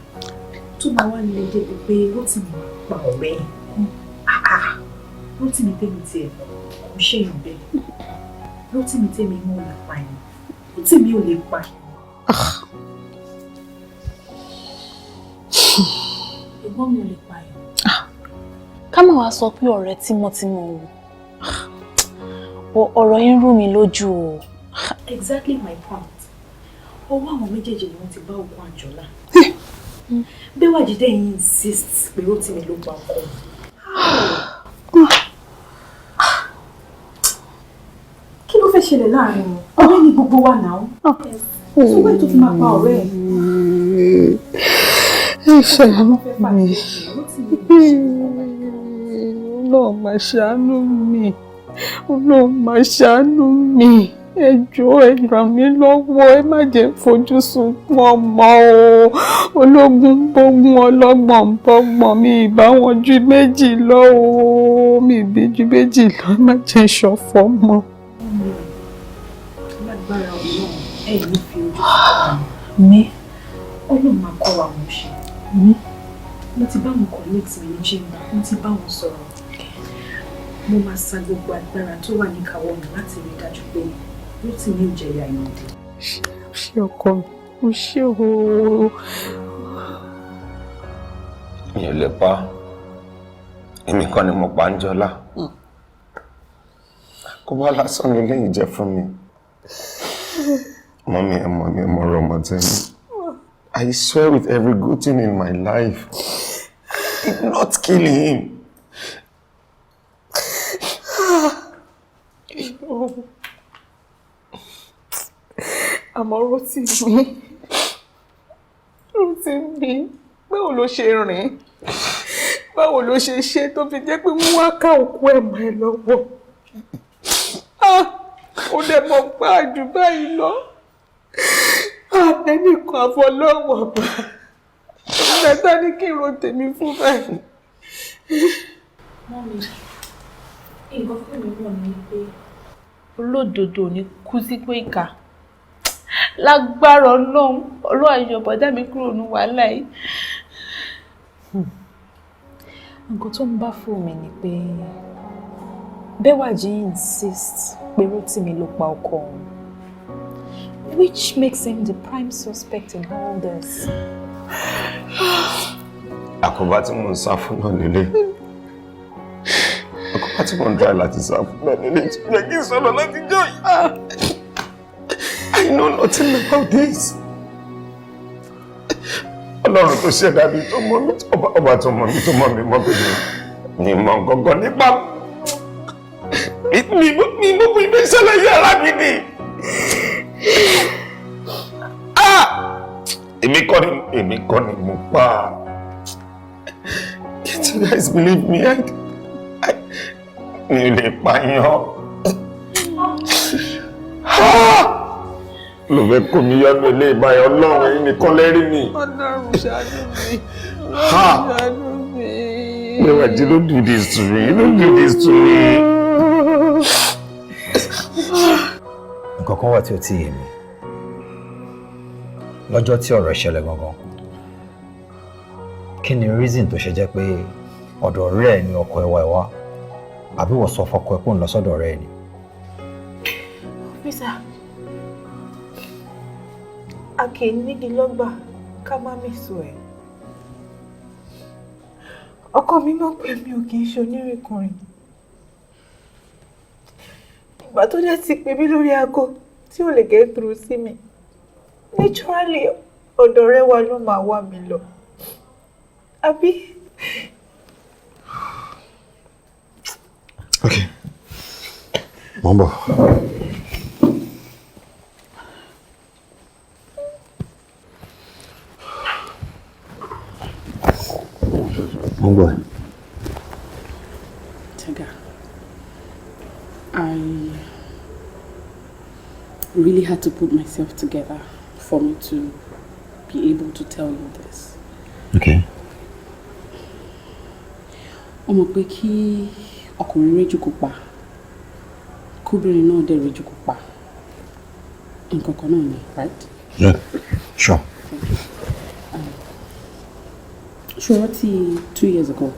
tó máa wá lè débi pé Rótìmí máa pa ọ̀rẹ́ ẹ̀? Ah, ah. Rótìmí tèmi tiẹ̀ mọ̀ kò ṣèyàn bẹ́ẹ̀. Rótìmí tèmi mọ̀ ò lè pa ẹ̀. Rótìmí ò lè pa ẹ̀. Ẹ̀gbọ́n mi ò lè pa ẹ̀. Ká má wàá sọ pé ọ̀rẹ́ tímọ́tímọ́ o. But ọ̀rọ̀ yín rú mi lójú o. Exactly my point. Ọwọ́ àwọn méjèèjì ni wọ́n ti bá òkú Àǹjọ́lá. Bẹ́wàjí dẹ̀ yín insist pé Rótìmí ló pa ọkọ òun. Kí ló fẹ́ ṣẹlẹ̀ láàrin wọn? Ọ̀rẹ́ ni gbogbo wa náà. So why tó fi máa pa ọ̀rẹ́ ẹ̀? Ẹ ṣàánú mi. Ọlọ́run máa ṣàánú mi. Ọlọ́run máa ṣàánú mi. Ẹ jọ̀ọ́, ẹ ràn mí lọ́wọ́, ẹ má jẹ́ fojú sunkún ọmọ o. Ológun ń bógun, ọlọ́gbọ̀n ń bọ́gbọ̀n, mi ìbá wọn ju méjì lọ o. Mi ìbí ju méjì lọ, ẹ má jẹ́ ṣọ̀fọ̀ mọ́. Lágbára Ọlọ́run, ẹ ní fi ojú sunkún. Mi. Ọlọ́run máa kọ́ wa mọ̀ ṣe. Mo ti bá àwọn colleagues mi ní chamber, mo ti bá wọn sọ̀rọ̀. Mo máa sa gbogbo agbára tó wà níkàáwọ́ mi láti rí i dájú pé Rótìmí ò jẹ̀yà ìmọ̀dé. Ṣé ọkọ mi, o ṣé o. Mi ò lè pa, èmi kan ni mo pa Àǹjọ́lá. Kó bá lásán lélẹ́yìí jẹ́ fún mi. Mummy, ẹ mọ̀ mi, ẹ mọ̀ ọ̀rọ̀ ọmọ tẹ́mi. I swear with every good thing in my life, I did not kill him. Àmọ́ Rótìmí, Rótìmí, báwo ló ṣe rìn? Báwo ló ṣe ṣe tó fi jẹ́ pé wọ́n wá ká òkú ẹ̀ mọ́ ẹ lọ́wọ́? Ó dẹ̀ mọ̀ pé àjù báyìí lọ. Àtẹnìkan àfọlọ́wọ̀ bá. Mẹ́ta ní kí n ro tèmi fún báyìí. Mummy, nǹkan fún mi mọ̀ ni pé olódodo ò ní kú sípò ìkà lágbára Ọlọ́run. Ọlọ́run á yọ bọ̀dá mi kúrò ní wàhálà yìí. Nǹkan tó ń bá fún mi ni pé Bẹ́wàjí insist pé Rótìmí ló pa ọkọ òun, which makes him the prime suspect in all this. Àkóbá tí mò ń sá fún náà lélẹ̀. Àkóbá tí mò ń try láti sá fún náà lélẹ̀ tí ó yẹ kí n sọ̀rọ̀ láti jọ yìí. I know nothing about this. Ọlọ́run tó ṣẹ̀dá mi tó mọ̀ mí, ọba tó mọ̀ mí tó mọ̀ mí mọ́ bèbè ní mọ̀ gangan nípa mi mọ̀ bí mi ṣàlàyé ara mi ni. Èmi kọ́ ni mo pa. Can't you guys believe me? Mi ò lè pààyàn. Ló fẹ́ kó mi yọ́nú ilé ìbáyọ̀. Ọlọ́run, ẹ̀yin nìkan lẹ́rí mi. Ọlọ́run ṣàánú mi. Ọlọ́run ṣàánú mi. Bẹ́wàjí, don't do this to me. Don't do this to me. Nǹkan kan wà tí ó ti yé mi lọ́jọ́ tí ọ̀rọ̀ ìṣẹ̀lẹ̀ gangan. Kí ni reason tó ṣe jẹ́ pé ọ̀dọ̀ ọ̀rẹ́ ẹ̀ ni ọkọ ẹ̀ wá ẹ̀ wá, àbí wọ́n sọ fọkọ ẹ̀ kó ń lọ sọ́dọ̀ ọ̀rẹ́ ẹ̀ ni? Officer, a kì í nígi lọ́gbà ká má mèso ẹ̀. Ọkọ mi mọ̀ pé mi ò kì í ṣe onírìnkùnrin. Ìgbà tó dẹ̀ ti pè mí lórí aago tí ò lè get through sí mi, naturally ọ̀dọ̀ ọ̀rẹ́ wa ló máa wá mi lọ. Àbí? Okay. Mo ń bọ̀. Mo ń gbọ́ ẹ. Tega, I really had to put myself together for me to be able to tell you this. Okay. Ó mọ̀ pé kí ọkùnrin réjò kó pa, kóbìnrin náà dẹ̀ réjò kó pa, nǹkan kan náà ni, right? Yeah, sure. Ṣé o rántí 2 years ago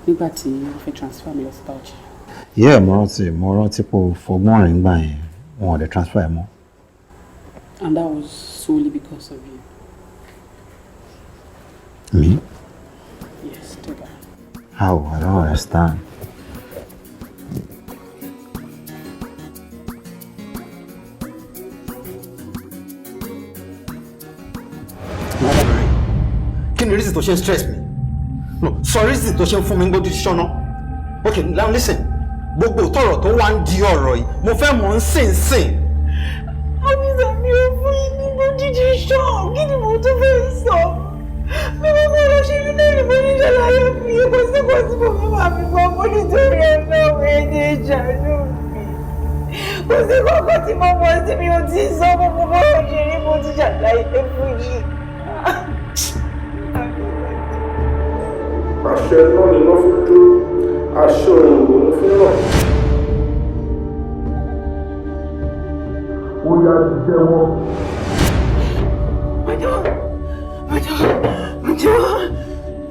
nígbà tí wọ́n fẹ́ transfer mi lọ sí Bauchi? Yeah, mo rántí, mo rántí pé o fọgbọ́n rìn gbà yẹn, wọn ò dẹ̀ transfer ẹ mọ́. And that was solely because of you. Me? Yes, Tega. How? I don't understand. Kí ni reason tó ṣe ń stress mi? No, sọ reason tó ṣe ń fún mi ń gbójú ṣọ́nà. Okay, now listen, gbogbo tọ̀rọ̀ tó wá ń di ọ̀rọ̀ yìí, mo fẹ́ mọ̀ ń sìn sìn. Àbísà, mi ò fún yín ní bójújú ṣọ́. Kí ni mo tún fẹ́ sọ? Bí mo bá lọ ṣe ní lẹ́yìn mo ní ṣàlàyé fún yín, kò sí kò sí mo fẹ́ máa fi gbọ́ mo nítorí Ọlọ́run, ẹ̀jẹ̀ ìṣàánú mi. Kò sí kọ́kọ́ tí mo mọ̀ sí, mi ò tí ì sọ gbogbo bọ́rọ̀ ṣe rí, mo ti ṣàlàyé fún yín. Àṣẹ náà ni iná fi jó, àṣẹ òyìnbó ló fi ràn. Ó yá, jẹ́wọ́. Madam, madam, madam,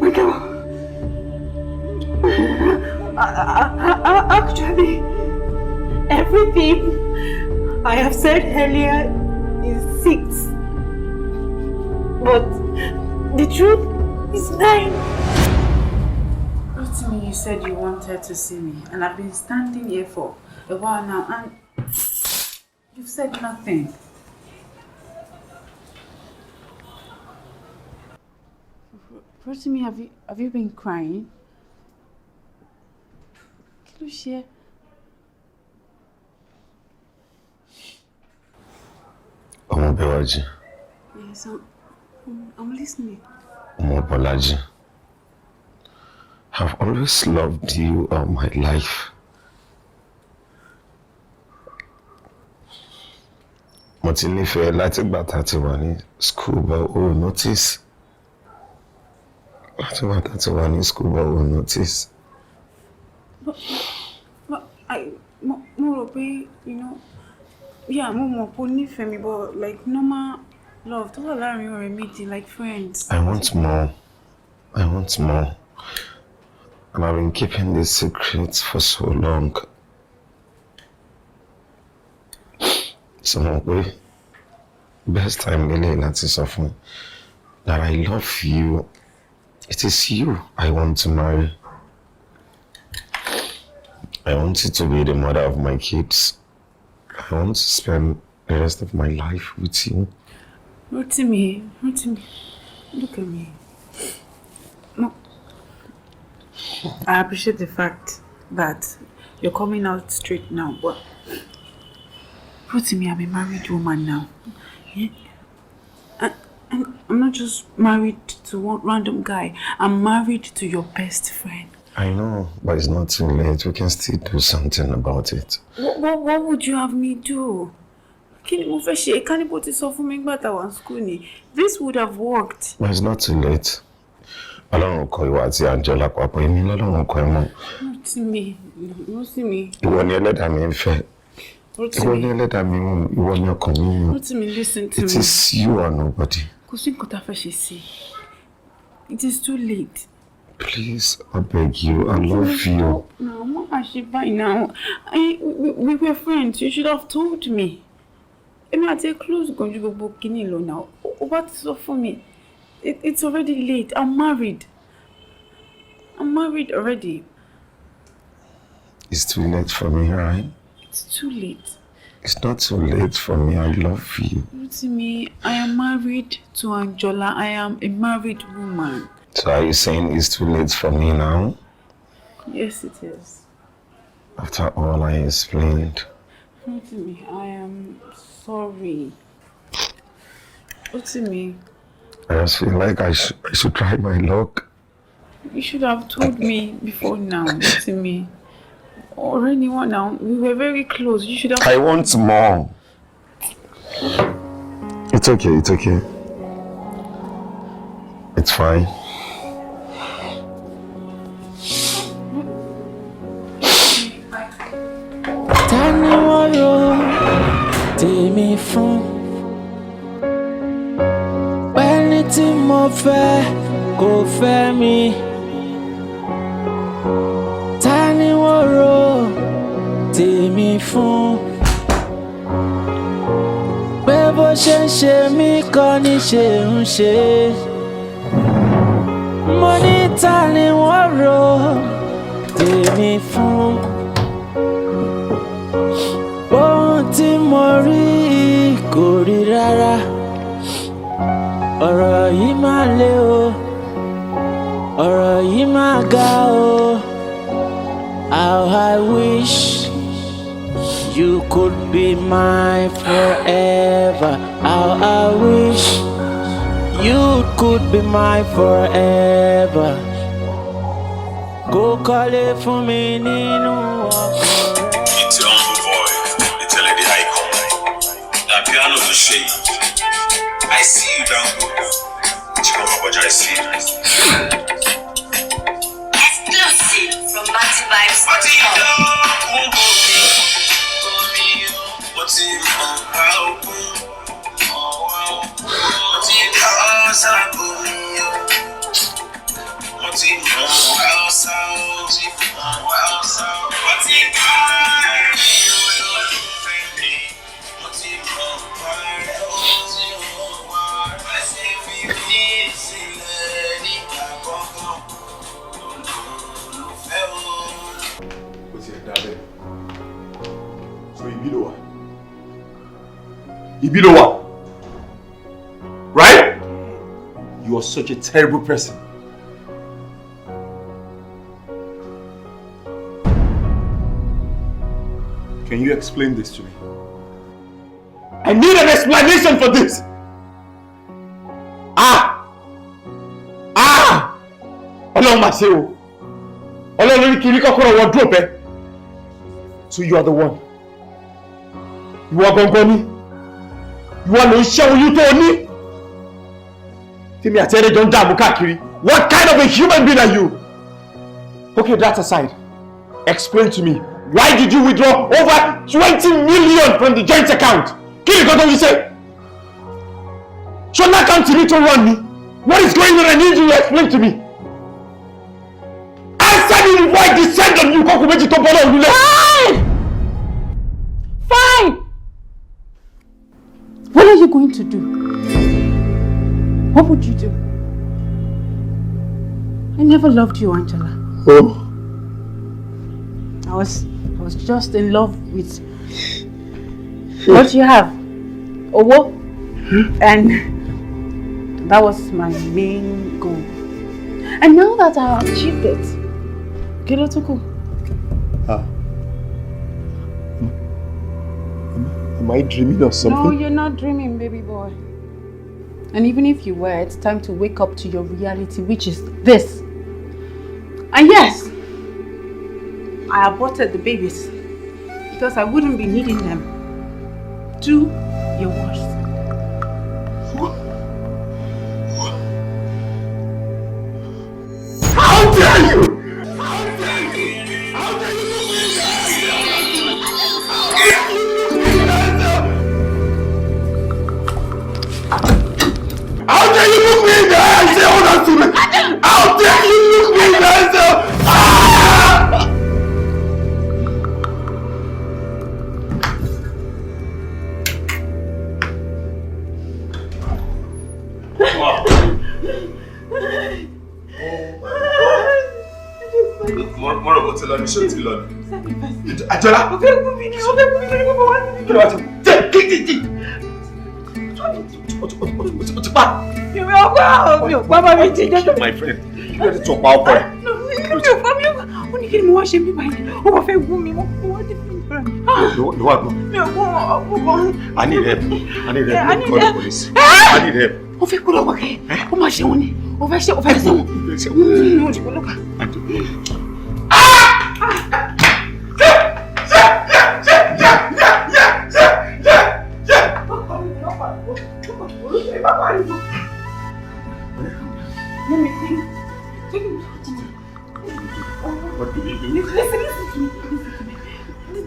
madam. Actually, everything I have said earlier is six. But the truth is nine. Rotimi, you said you wanted to see me, and I've been standing here for a while now, and you've said nothing. Rotimi, have you been crying? Kí ló ṣe ẹ́? Ọmọ Bẹ́wàjí. Yes, I'm listening. Ọmọ Bọ́lájí. I've always loved you all my life. Mo ti nífẹ̀ẹ́ látìgbà tá a ti wà ní school, but o notice. Látìgbà tá a ti wà ní school, but o notice. But mo rò pé, yeah, mo mọ̀ pé o nífẹ̀ẹ́ mi, but like normal love tó wà láàrin ọ̀rẹ́ méjì, like friends. I want more. I want more. And I've been keeping this secret for so long. So mo pé best time lélẹ̀ láti sọ fún that I love you. It is you I want to marry. I want you to be the mother of my kids. I want to spend the rest of my life with you. Rotimi, Rotimi, look at me. No. I appreciate the fact that you're coming out straight now, but Rotimi, I'm a married woman now. Yeah? And I'm not just married to one random guy. I'm married to your best friend. I know, but it's not too late. We can still do something about it. What would you have me do? Kí ni mo fẹ́ ṣe? Ká ní bó ti sọ fún mi nígbà tá a wà ní school ni. This would have worked. But it's not too late. Ọlọ́run kọ ìwọ àti Angela papọ̀, èmi lọ́lọ́run kọ ẹ mọ́. Rotimi, Rotimi. Ìwọ ni ẹlẹ́dàá mi ń fẹ́. Ìwọ ni ẹlẹ́dàá mi ń, ìwọ ni ọkàn mi ń. Rotimi, listen to It me. is you or nobody. Kò sí nǹkan tá a fẹ́ ṣe sí. It is too late. Please, I beg you. I love you. Now, what I should buy now? We were friends. You should have told me. Èmi àti ẹ close gan ju gbogbo kíní lọ now. Ó bá ti sọ fún mi. It's already late. I'm married. I'm married already. It's too late for me, right? It's too late. It's not too late for me. I love you. Rotimi, I am married to Anjola. I am a married woman. So are you saying it's too late for me now? Yes, it is. After all I explained. Rotimi, I am sorry. Rotimi. I just feel like I should try my luck. You should have told me before now, Rotimi. Already one now. We were very close. You should have. I want more. It's okay, it's okay. It's fine. Ta ni wọ́n rò tèmi fún? Pẹ́ni tí mo fẹ́ kò fẹ́ mi. Ta ni wọ́n rò tèmi fún? Pé bó ṣe ń ṣe mí kọ́ ni ṣe ń ṣe. Mo ní ta ni wọ́n rò tèmi fún? Ohun tí mo rí kò rí rárá. Ọ̀rọ̀ yìí máa le o, ọ̀rọ̀ yìí máa ga o. How I wish you could be mine forever. How I wish you could be mine forever. Kó kọ́lé fún mi nínú ọkọ̀. It's your humble boy, the tele the icon. That piano to shade. I see you down there. Chikoma Boja, I see you. Exclusive from Matty Vibes. Mo ti mọ̀ bá òkun. Mo ti dá sábò mi o. Mo ti mọ̀ wá ọ̀sá o. Mo ti mọ̀ wá ọ̀sá o. Mo ti dá ẹ̀rín olólùfẹ́ mi. Mo ti mọ̀ wá rẹ̀ o. Mo ti mọ̀ wá rẹ̀ sí fi mí sílẹ̀ nígbà kankan. Olólùfẹ́ o. Ó ti ẹ̀ dá bẹ́ẹ̀. So ibi ló wà. Ibi ló wà. Right? You are such a terrible person. Can you explain this to me? I need an explanation for this! Ah! Ah! Ọlọ́run máa ṣe o. Ọlọ́run lórí kiri kọ́kọ́rọ́ wardrobe ẹ. So you are the one. Ìwọ gangan ni. Ìwọ ló ń ṣẹ́ oyún tó o ní. Tèmi àti ẹ̀rẹ́ jọ ń dààmú káàkiri. What kind of a human being are you? Okay, that aside. Explain to me. Why did you withdraw over 20 million from the joint account? Kí ni nǹkan tó ń ṣe? Ṣọlá account mi tó run ni. What is going on? I need you to explain to me. Answer me before I descend on you kọ́kọ́ méjì tó bọ́lá òun lé. Fine! Fine! What are you going to do? What would you do? I never loved you, Angela. Oh. I was just in love with what you have, Owo, and that was my main goal. And now that I have achieved it, kí ló tún kù? Ah. Am I dreaming of something? No, you're not dreaming, baby boy. And even if you were, it's time to wake up to your reality, which is this. And yes, I aborted the babies because I wouldn't be needing them. Do your worst. How dare you! How dare you! How dare you look me in the eye? How dare you look me in the eye? How dare you look me in the eye and say, hold on to me? How dare you look me in the eye and say, ah! Mo rò bó ti lọ ní ṣé ó ti lọ ní. Àjọlá. Ó fẹ́ gún mi ní, ó fẹ́ gún mi ní gbogbo wá sí. Kí ló wá ti tẹ kí kí kí. O ti pa. Ìwé ọkọ mi ò pa bá mi jí jọjọ. My friend, kí ló dé tó pa ọkọ ẹ? Mi ò pa mi ò pa. Ó ní kí ni mo wá ṣe mí báyìí? Ó wọ́n fẹ́ gún mi, mo wá dé fún ìjọra. Ló wà gún. Mi ò gún ọkọ. I need help. I need help. Call the police. I need help. Ó fẹ́ kú lọ́wọ́ kẹ́. Ó máa ṣe wọn ni. O fẹ́ ṣe, o fẹ́ sẹ́wọ̀n. Mo ti ọlọ́pàá. Let me think. Take him. What do we do? Listen, listen to me. Listen to me.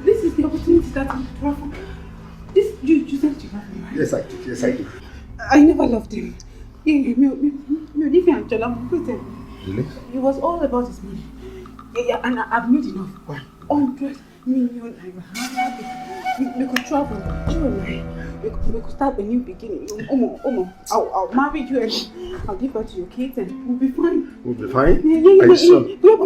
This is the opportunity that I'm travel. This you said you love me, right? Yes, I do. Yes, I do. I never loved him. Yeah, me, Angela, Really? It was all about his money. Yeah, and I've made enough. 100 million naira. We could travel. You and I. We could start a new beginning. Omo, I'll marry you and I'll give birth to your kids and we'll be fine. We'll be fine? Yeah. Are you sure? Yeah.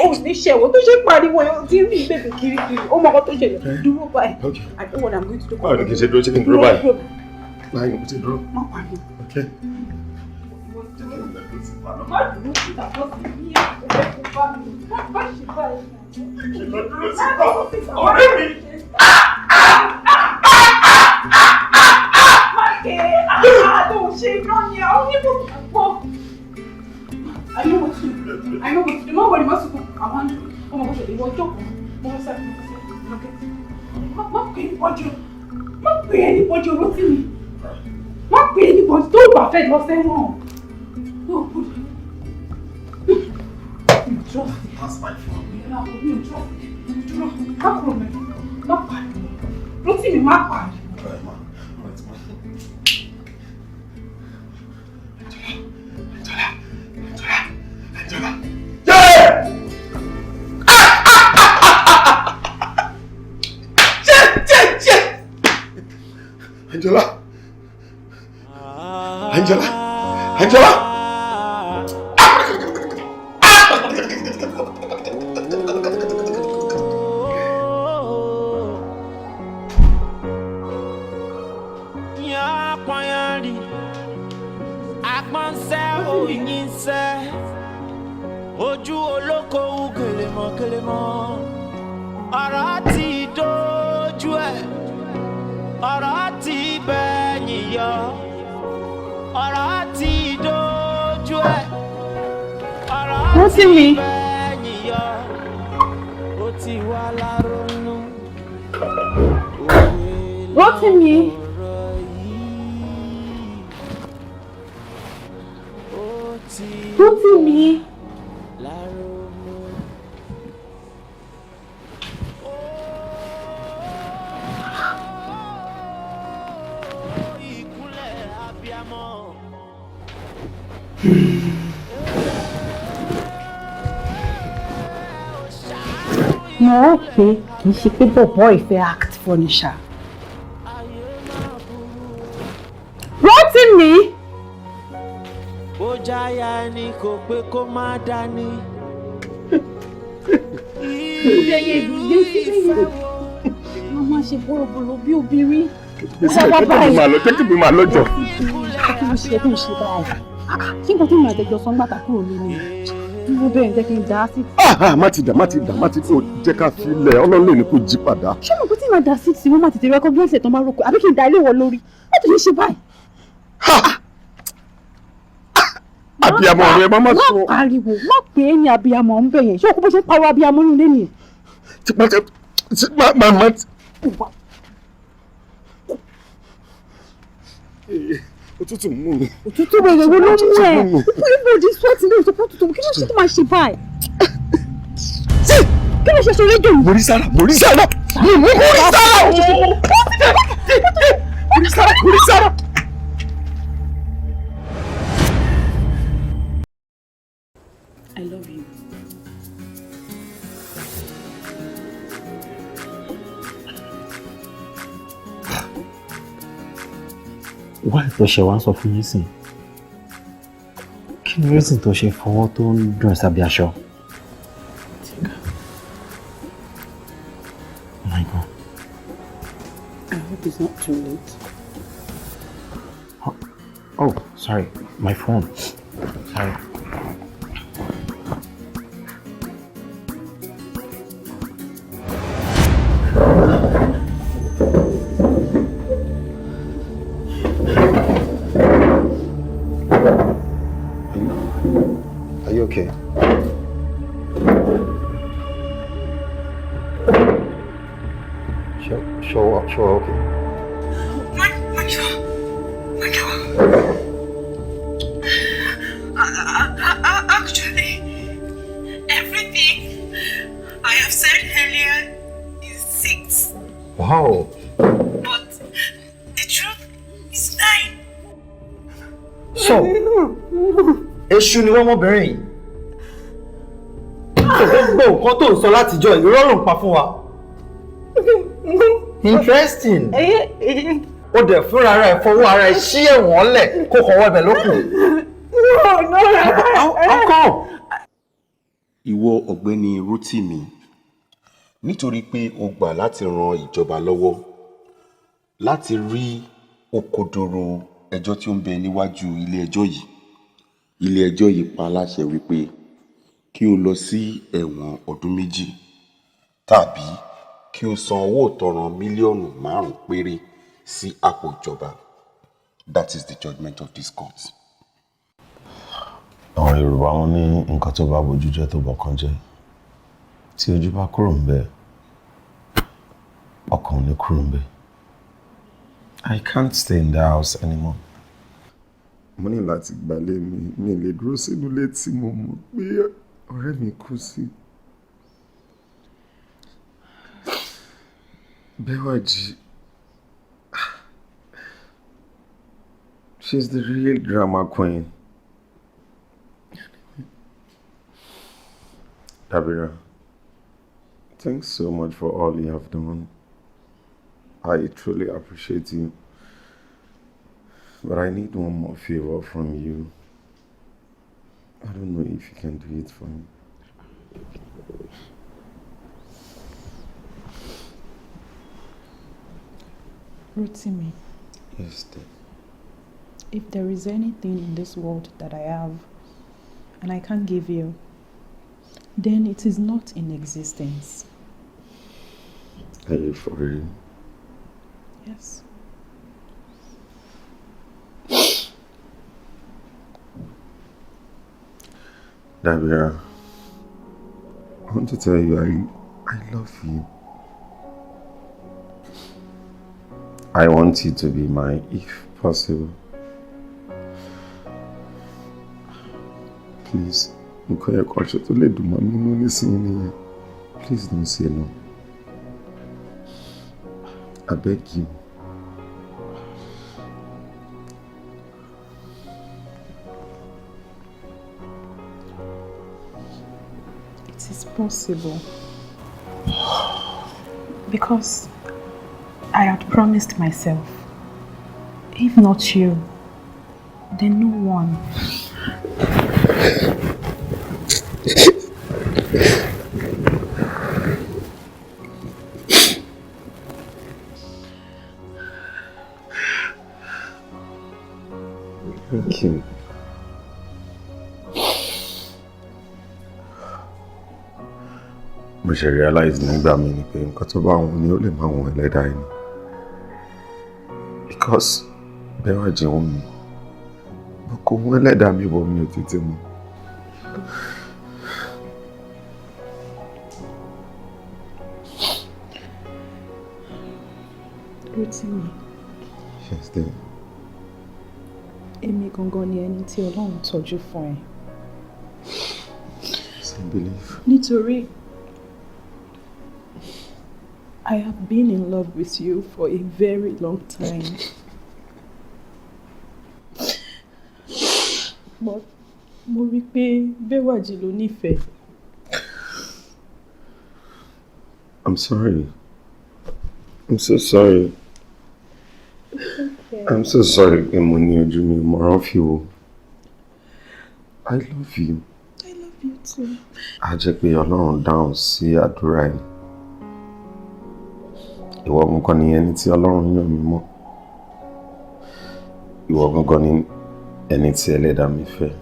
Ó ní ṣẹ̀wọ̀n tó ṣe pariwo ẹ̀ tí ń rí bèbè kirikiri ó mọ ọkọ tó ṣẹlẹ̀ dúró báyìí. I know what I'm going to do. Báwo ni kì í ṣe dúró, ṣé kí n dúró báyìí? Báyìí mo ti dúró. Má pariwo. Okay. Má dúró síta bọ́ sí ní ẹ̀kọ́ kó bá mi. Má ṣe báyìí. Kìlọ̀ dúró síta ọ̀rẹ́ mi. Má ké àtò ṣe iná ni àwọn oníbùsùn pọ̀. I know what to do. I know what to do. Má wọlé, má sunkún. Àwọn ọmọ kò ṣẹlẹ̀ ìwọ jókòó. Mo fẹ́ sáré, mo fẹ́ sáré. Má pè é pọ́jú. Má pè é ní pọ́jú Rótìmí. Má pè é ní pọ́jú tó bá fẹ́ lọ sẹ́wọ̀n. Mi ò trust it. Pass my phone. Mi ò trust it. Dúró, má kúrò mẹ́rin. Má pariwo. Rótìmí má pariwo. Angela! Angela! Angela! Ojú olókoòwò kèlémọ̀ kèlémọ̀, ọ̀rọ̀ ti dojú ẹ̀, ọ̀rọ̀ ti bẹ̀yìn yọ, ọ̀rọ̀ ti dojú ẹ̀, ọ̀rọ̀ ti bẹ̀yìn yọ, ó ti wá láronú. Rótìmí. Rótìmí. Mo rò pé kì í ṣe pé bọ̀bọ̀ ìfẹ́ act funny ṣá. Rótìmí. Bó jáyà ẹni kò pé kó má dání. Wọ́n máa ṣe bọ́lọ̀bọ́lọ̀ bí obìnrin. Jẹ́ kí mi máa lọ́jọ́. Kí ló ṣe tó ń ṣe báyìí? Kí nǹkan tó ń àtẹ̀jọ sọ ń gbàtà kúrò nínú dúró bẹ́ẹ̀ jẹ́ kí n dá sí. Má ti dà má ti dà má ti tó jẹ́ ká fi lẹ̀ Ọlọ́run lè ní kó jí padà. Ṣé mo kò tí ì máa dà sí tí wọ́n máa tètè recognize tó máa roko àbí kí n da ilé wọ lórí? Má tó ṣe ṣe báyìí. Abiyamọ ọ̀rẹ́ má má sọ. Má pariwo, má pè é ní abiyamọ ń bẹ̀ yẹn. Ṣé o kò bó ṣe ń pariwo abiyamọ nínú ilé nìyẹn? Tí má ti má má má. Òtútù mú mi. Òtútù wèrè wo ló mú ẹ? Everybody sweating lórí ìsopọ̀ tuntun. Kí ló ṣe tó máa ṣe báyìí? Kí ló ṣe sọ rédíò yìí? Mo rí Sára, mo rí Sára, mo rí Sára ooo! Mo rí Sára, mo rí Sára. I love you. Why tó ṣe wá ń sọ fún yín sìn? Kí ni reason tó ṣe fọwọ́ tó ń dùn sábẹ́ aṣọ? Oh my God. I hope it's not too late. Oh, sorry, my phone. Sorry. You okay? Sure, okay. Actually, everything I have said earlier is 6. Wow. But the truth is 9. So, èṣù ni wọ́n ọmọbìnrin yìí. Gbogbo nǹkan tó ń sọ látijọ́ irọ́ ló ń pa fún wa. Interesting. Ó dẹ̀ fúnra rẹ̀ fọwọ́ ara ẹ̀ ṣí ẹ̀wọ̀n lẹ̀ kó kọ̀ wọ́ ibẹ̀ lókun. No. How come? Ìwọ ọ̀gbẹ́ni Rótìmí, nítorí pé o gbà láti ran ìjọba lọ́wọ́ láti rí òkodoro ẹjọ́ tí ó ń bẹ níwájú ilé ẹjọ́ yìí, ilé ẹjọ́ yìí pa láṣẹ wípé kí o lọ sí ẹ̀wọ̀n ọdún 2 tàbí kí o san owó ìtanràn 5 mílíọ̀nù péré sí àpò ìjọba. That is the judgment of this court. Àwọn Yorùbá wọn ní nǹkan tó bá bojú jẹ́ tó bọ̀kan jẹ́, tí ojú bá kúrò ń bẹ̀, ọkàn ò ní kúrò ń bẹ̀. I can't stay in the house anymore. Mo ní láti gbalé mi, mi lè dúró sínú ilé tí mo mọ̀ pé ọ̀rẹ́ mi kú sí. Bẹ́wàjì, she's the real drama queen. Dabira, thanks so much for all you have done. I truly appreciate you. But I need one more favor from you. I don't know if you can do it for me. Rotimi. Yes, dear. If there is anything in this world that I have and I can't give you, then it is not in existence. Are you for real? Yes. Dabira, I want to tell you I love you. I want you to be mine if possible. Please, nǹkan ẹ̀kọ́ ṣe tó lè dùn mọ́ mi nínú nísìnyí nìyẹn. Please don't say no. I beg you. It is possible. Because I had promised myself, if not you, then no one. Thank you. Mo ṣe realize nígbà mi ni pé nǹkan tó bá wọn ni ó lè máa wọn ẹlẹ́dàá ẹni. Because Bẹ́wàjì wù mí. Mo kò mú ẹlẹ́dàá mi bọ̀ mi ò tètè mọ̀. Rotimi. Yes, dear. Èmi gangan ni ẹni tí Ọlọ́run tọ́jú fún ẹ. Yes, I believe. Nítorí I have been in love with you for a very long time. But mo rí pé Bẹ́wàjì ló nífẹ̀ẹ́. I'm sorry. I'm so sorry. Okay. I'm so sorry pé mo ní ojú mi mọ̀ràn fi wo. I love you. I love you too. A jẹ́ pé Ọlọ́run dáhùn sí àdúrà ẹ̀. Ìwọ gangan ni ẹni tí Ọlọ́run yàn mí mọ́. Ìwọ gangan ni ẹni tí ẹlẹ́dàá mi fẹ́.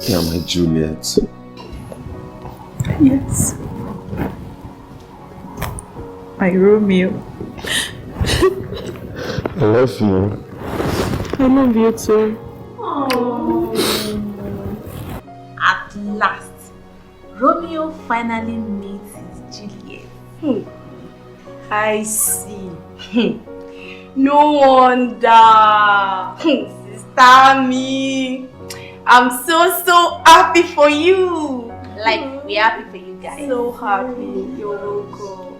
You are my Juliet. Yes. My Romeo. I love you. I love you too. last, Romeo finally meets his Juliet. I see. No wonder. Sister mi, I'm so happy for you. Like, we're happy for you guys. So happy. You're welcome.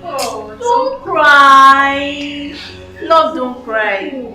Oh, don't cry. Love, don't cry.